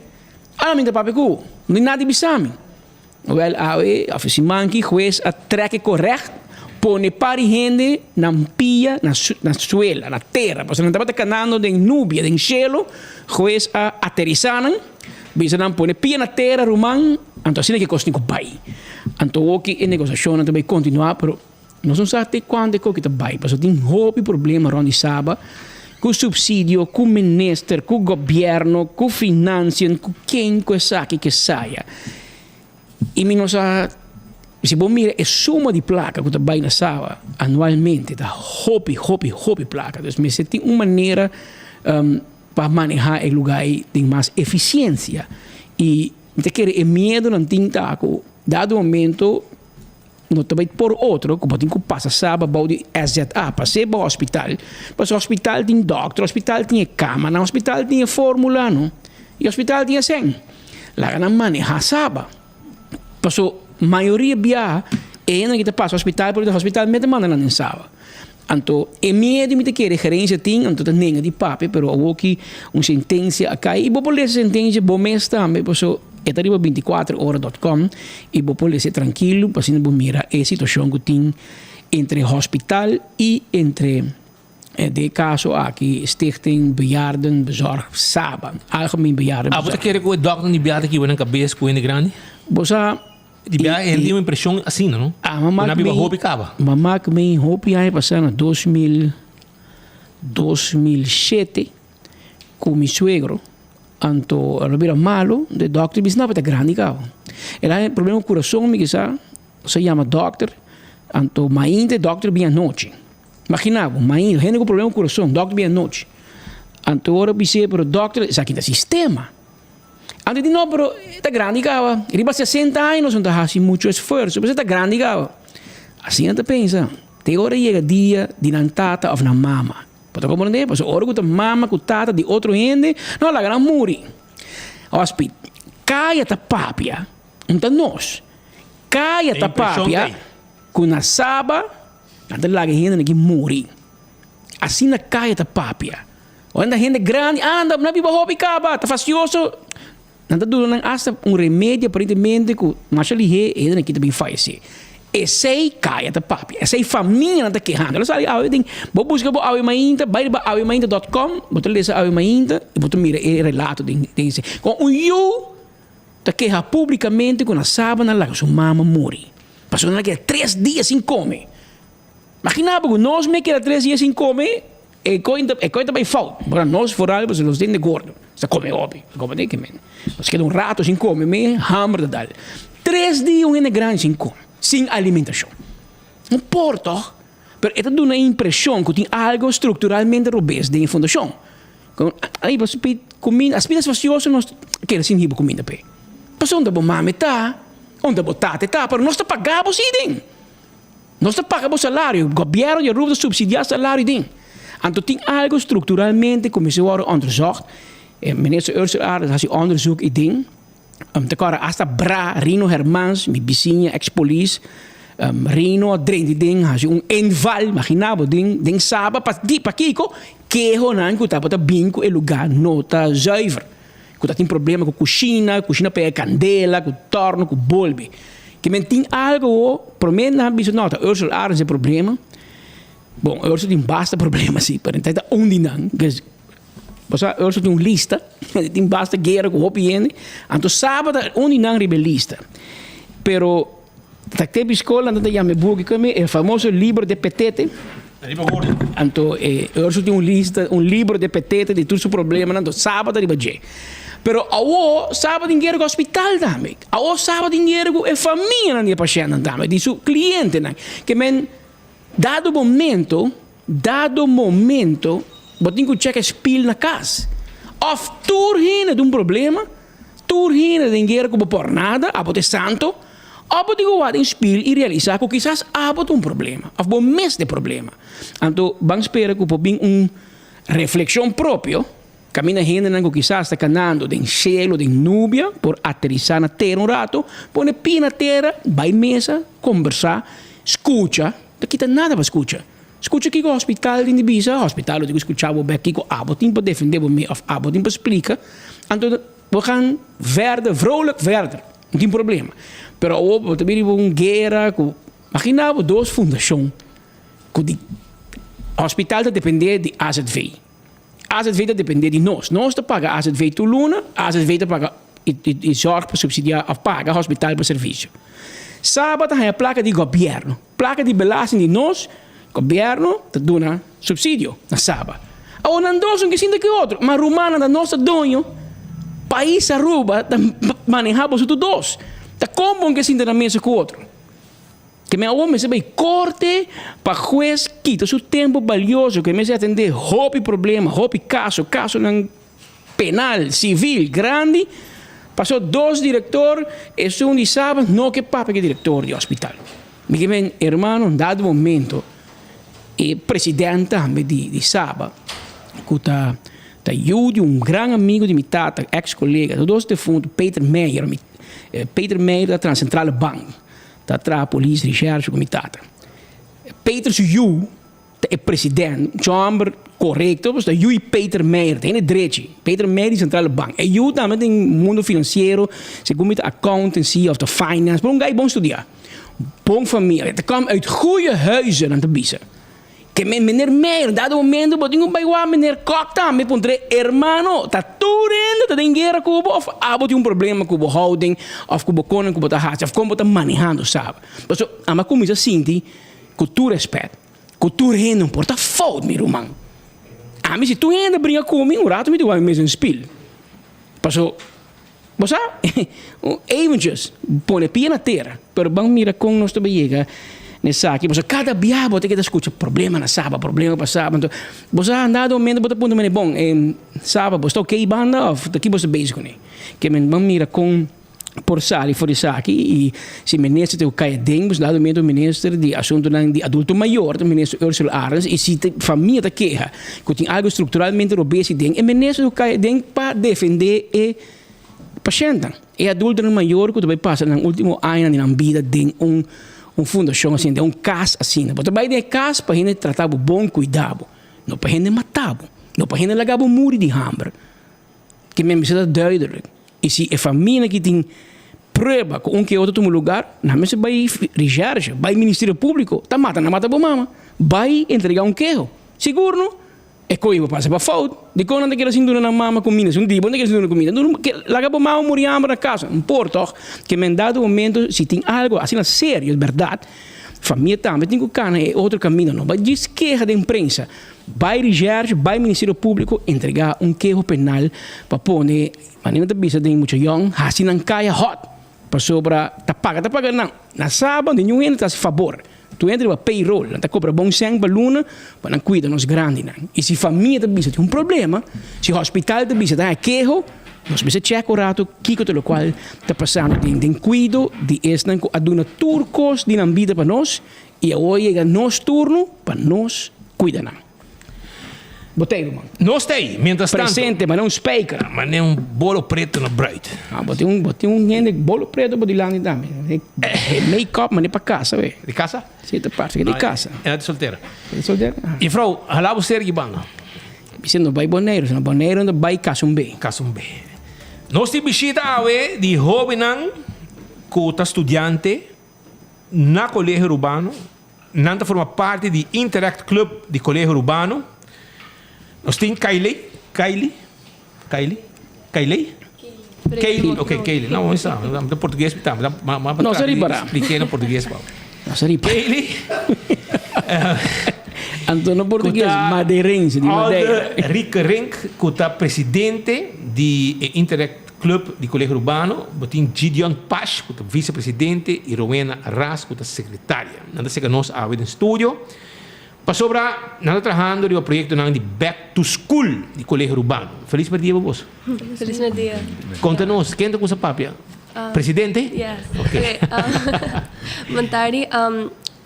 Ami ta papia ku bo. No tin nada di bisa mi. Wel awe of e siman ki hues a trek e korègt pone par di hende nan pia na na suela, na tera, pasobra nan tabata kanando den nubia, den shelu, hues a aterisá nan, bisa nan pone pia na tera ruman, anto asina ki e kos tin ku bai. Anto awoki e negosiashonnan ta bai kontinuá, pero nos no sa te kuantu e koki ta bai, pasobra tin hopi problema rònt di Saba ku supsidio, ku minister, ku gobièrnu, ku finansien, ku ken ku esaki ke saya. I mi no sa. Si bo mira e suma di plaka ku ta bai na Saba anualmente ta hopi, hopi, hopi plaka. Dus mester tin un manera pa manehá e lugá ei den mas efisiensia. I mi ta kere e miedunan tin ta ku dado momento no ta bai por otro ku bo tin ku pasa Saba bou di SZA, pas'é bo hospital. Pasobra hospital tin dòkter, hospital tin e kamanan, hospital tin e fórmula no, i hospital tin e sèn. Laga nan manehá Saba. Paso mayoria biaha e hendenan ki ta pasa hospital por hospital mester manda nan den Saba. Anto e miedu mi ta kere gerencia tin anto ta nenga di papia pero awoki un sentencia a kai y bo por lesa e sentencia bo mes tambe paso e ta riba binticuater ora dot com y bo por lesa trankilo pa asina bo mira e situacion ku tin entre hospital y entre Den e kaso aki Stichting Bejaardenbezorg Saba, Algemeen Bejaardenbezorg. Abo ta kere ku e dòkter di biaha ta kiba nan kabes ku hende grandi? Bo sa. Di biaha hende tin un impreshon asina, no? Ah, ma mak mi. Ku nan biba hopi kaba. Ma mak mi hopi aña pasá na 2000, 2007 ku mi suegro, anto el a bira malu, de dòkter bisa no, bo ta grandi kaba. El a haña problema ku kurason mi kisa, nos a yama dòkter, anto mainta e dòkter bin anochi. Imagina bo, mainta, hende ku problema ku kurason, dòkter bin anochi. Anto ora bis'é, pero dòkter, esaki ta sistema. Anto e di, no, pero e ta grandi kaba. Riba sesenta aña nos no ta hasi muchu esfuerso, pero e ta grandi kaba. Asina ta pensa, te ora yega dia di nan tata òf nan mama. Bo ta komprondé? Pasobra ora ku ta mama ku tata di otro hende, no, laga nan muri. Hòspit, kaya ta papia, no ta nos. Kaya ta papia ku na Saba nan ta laga e hendenan aki muri. Asina kaya ta papia. Ora nan ta hende grandi, anda, nan biba hopi kaba, ta fastioso. Nan ta duna nan asta un remedio aparentemente ku masha lihé e hendenan aki ta bin fayesé. Esei kaya ta papia, esei famianan ta kehando. Lo sali awe den, bo buska bo Awe Mainta, bai riba awemainta dòt kòm, bo ta lesa Awe Mainta i bo ta mira e relato den den esei. Kon un yu ta keha públikamente ku na Saba nan laga su mama muri. Pasobra nan a keda tres dia sin kome. Maginá bo ku nos me keda tres dia sin kome, e koi e koi ta bai fout. Pasobra nos foral pasobra nos hende gordo, nos ta kome hopi. Bo ke men. Nos keda un rato sin kome me hamber ta dal. Tres dia un hende grandi sin kome, sin alimentashon. No por tòg? Pero e ta duna e impreshon ku tin algo strukturalmente robes den e fundashon. Ay, pasobra pi kuminda, as pida fastioso nos keda sin hiba kuminda p'e. Pasobra unda bo mame ta, unda bo tate ta, pero nos ta paga bo si den. Nos ta paga bo salario, gobièrnu di Aruba ta supsidiá salario den. Anto tin algo strukturalmente ku mester wòrdu onderzocht. E minister Ursula Arends hasi onderzoek i den. Ta kòrda asta bra Rino Hermans, mi bisiña ex polis, Rino a drenta den hasi un inval, imagina bo, den den Saba pa di pakiko? Kehonan ku tabata bin ku e lugá no ta zuiver, ku ta tin problema ku kushina, kushina pega kandela, ku tòrno, ku bolbe. Ke men tin algu ho, promé nan a bisa no ta Ursula Arends e problema, bon Ursula tin basta problema si, pero ta un di nan. Pasobra Ursel tin un lista, e tin basta guera ku hopi hende, anto Saba ta un di nan riba e lista. Pero ta te biskol nan ta yama e buki kome e famoso libro de petete. Anto e Ursel tin un lista, un libro de petete di tur su problemanan, anto Saba ta riba dje. Pero awo Saba tin guera ku hospital tambe, awo Saba tin guera ku e famianan di e pashèntnan tambe, di su klientenan. Ke men dado momento Dado momento bo tin ku chèk e spil na kas. Òf tur hende ta un problema, tur hende den guera ku bo por nada, abo ta e santo, òf bo tin ku wak den spil i realisá ku kisas abo ta un problema òf bo mes ta e problema. Anto ban spera ku por bin un reflekshon propio kaminda hendenan ku kisas ta kanando den shelu, den nubia, por aterisá na tera un rato, pone pia na tera, bai mesa, kombersá, skucha, ta kita nada pa skucha. Skucha kiko hospital tin di bisa, hospital lo tin ku skucha bo bek kiko abo tin pa defende bo mes of abo tin pa splika, anto bo kan verder, vrolijk verder, no tin problema. Pero awor bo ta bini riba un guera ku, magina bo dos fundashon ku di hospital ta depende di AZV, AZV ta depende di nos, nos ta paga AZV tur luna, AZV ta paga i zorg pa subsidia of paga hospital pa servisio. Saba ta haña plaka di gobièrnu. Plaka di belasting di nos gobierno ta duna subsidio na Saba. Awor nan dos un ke sinta ke otro, ma rumannan ta nos ta doño, pais Aruba ta maneha boso tur dos. Ta kon bon ke sinta na mesa ku otro? Ke men awor mester bai korte pa hues kita su tempu balioso ke mester atende hopi problema, hopi kaso, kasonan penal, sivil, grandi, paso dos direktor, esun di Saba no ke papia ke direktor di hospital. Mi ke men, hermano, un dado momento e president tambe di di Saba ku ta ta yu di un gran amigo di mi tata, ex kolega, tur dos defuntu, Peter Meijer, Peter Meijer ta traha Centrale Bank. Ta traha polis recherche ku mi tata. Peter su yu ta e president, un homber korekto, pasobra ta yu di Peter Meijer, ta hende drechi. Peter Meijer di Centrale Bank. E yu tambe den mundo finansiero, segun mi ta accountancy of ta finance, pero un guy bon studia. Bon famia, e ta kom uit goeie huizen, nan ta bisa. Ke men meneer Meijer, dado momento bo tin ku bai wak meneer Kok tambe puntr'é, Hermano, ta tur hende ta den guera ku bo òf abo tin un problema ku bo houding òf ku bo konan ku bo ta hasi òf kon bo ta manehando saba? Pasobra ami a kuminsá sinti ku tur rèspèt ku tur hende no por ta fout mi ruman. Ami si tur hende bringa ku mi un rato mi ta wak mi mes den spil. Pasobra bo sa eventjes pone pia na tera pero ban mira kon nos ta bay yega na esaki pasobra kada bia bo ta keda skucha problema na Saba problema pa Saba anto bo sa na dado momento bo ta puntra mene bon e Saba bo sta oke banda of ta ki bo sta bezig kune ke men ban mira kon por sali for di esaki y si minister ta ku kai aden pues dado momento minister di asuntonan di adulto mayor ta minister Ursula Arends y si famia ta keha ku tin algo structuralmente robes aden e minister ta ku kai aden pa defende e pashentnan e adultonan mayor ku ta bai pasa nan ultimo añanan di nan bida den un un fundashon asina den un kas asina bo ta bai den e kas pa hende trata bo bon kuida bo no pa hende mata bo no pa hende laga bo muri di hamber. Ke men mester ta duidelijk. I si e familia ki tin prueba ku un ke otro tuma lugar, nan mester bai recherche, bai Ministerio Públiko. Ta mata nan mata bo mama. Bai entrega un keho. Sigur no? E koe bo pasa pa fout. Dikon nan ta keda sin duna nan mama kumida? Si un di bo nan ta keda sin duna kumida. Laga bo mama muri hamber na kasa. No por tòg. Ke men dado momento si tin algo asina serio, bèrdat, famia tambe tin ku kana e otro kaminda. No bai djis keha den prensa. Bai Recherche, bai Ministerio Públiko entregá un keho penal pa pone, manera ta bisa den mucha yòn, hasi nan kaya hòt. Pasobra ta paga ta paga nan. Na Saba ningun hende ta hasi fabor. Tur hende riba payroll. Nan ta kobra bon sèn pa luna pa nan kuida nos grandinan. I si famia ta bisa tin un problema, si hospital ta bisa ta haña keho, nos mester chèk un ratu kiko ta lokual ta pasando den den kuido di esnan ku a duna tur kos di nan bida pa nos I awor yega nos turno pa nos cuida nan. Bo ta ey, ruman? Nos ta ey, mientras tanto. Presente, manera un spijker. Manera un bolo preto na bruid. Ah, bo tin un, bo tin un hende bolo preto bo dilanti tambe. E make-up manera pa casa, we. Di casa? Si, ta parse ke di casa. E na di soltera. Di soltera? Ah. Juffrouw, hala bo ser ki banda. Bisa no bai Boneiru, si no Boneiru no bai Kasumbe. Kasumbe. Nos tin bishita awe di hobennan ku ta studiante. Na Colegio Rubano, nan ta forma parti di Interact Club di Colegio Rubano. Nos tin Kailey, Kailey, Kailey, Kailey? Kaylee, ok, Kaylee. No, mi sa, mi ta portugues mi ta, ma ma No sa ripara. Expliqué na portugues pa. No sa ripara. Kaylee. Anto no portugues, madeirense, di Madeira. Alde Riekerink, ku ta presidente di e Interact Club di Colegio Urbano, bo tin Gideon Pash cu ta vicepresidente y Rowena Ras cu ta secretaria. Nan ta seca nos awe den studio pasobra nan ta trahando riba proyectonan di Back to School di Colegio Urbano. Feliz merdia pa boso. Feliz merdia. Conta nos, ken ta cuminsa papia? Presidente? Yes. Ok. Ok, bon tardi.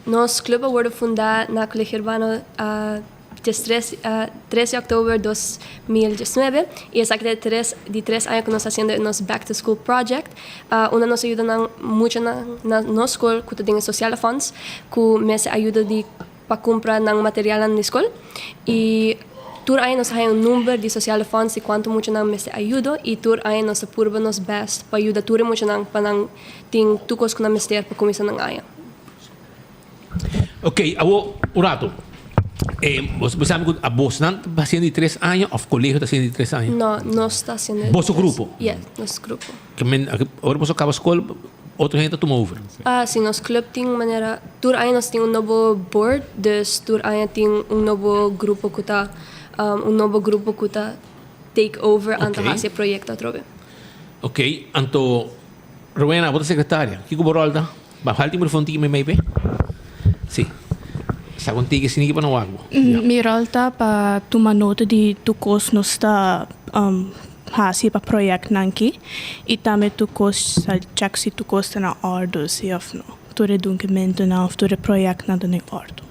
Nos club a wordo funda na Colegio Urbano Diestres, tres di oktober 2019 y esaki ta e tres di tres aña cu nos ta haciendo e nos Back to School Project unda nos a yuda nan muchanan na nos school cu ta den e sociale fonds cu mester ayuda di pa cumpra nan materialnan di school y tur aña nos ta haya un number di sociale fonds di cuanto muchanan mester ayudo y tur aña nos ta purba nos best pa yuda tur e muchanan pa nan tin tur cos cu nan mester pa cuminsa nan aña. Ok, awo un rato. Eh, bos, bos sabi ku abos nan ta haciendo di tres aña of colegio ta haciendo di tres aña? No, nos ta haciendo di Boso tres. grupo? Yeah, nos grupo. Ke men, ora boso kaba skol, otro hende ta tuma over? Ah, si, nos club tin manera, tur aña nos tin un nobo board, dus tur aña tin un nobo grupo ku ta, un nobo grupo ku ta take over anto Ok. hasi e proyecto atrobe. Ok, anto Rowena, bo ta secretaria, kiko bo rol ta? Ba halti microfoon tiki mei mei pe. Si. Sa con tiki siniki pa no wak bo. Mi rol ta pa tuma nota di tur cos nos ta um, hasi pa projectnan ki y tambe tur cos sa check si tur cos ta na ordo si of no. Tur e documentonan of tur e projectnan ta na ordo.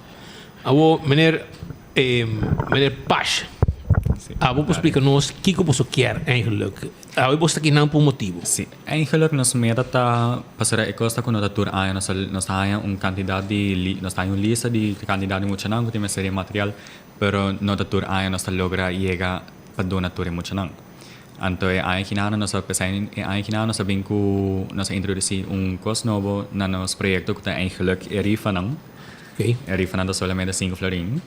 Awo meneer eh, meneer Pash. Abo por splica nos kiko boso kier eigenlijk? Awe boso ta kinan pa un motibo. Si, eigenlijk nos meta ta pasobra e cos ta cu no ta tur aña nos ta nos ta haña un cantidad di li nos ta haña un lista di cantidad di muchanan cu tin mester di material pero no ta tur aña nos ta logra yega pa duna tur e muchanan. Anto e aña kinano nos a p'esei e aña kinano nos a bin cu nos a introduci un cos nobo na nos proyecto cu ta eigenlijk e rifanan. E rifanan ta solamente cinco florin.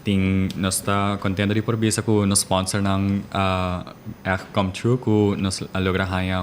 Tin nos ta contento di por bisa cu nos sponsornan a echt come true cu nos a logra haña.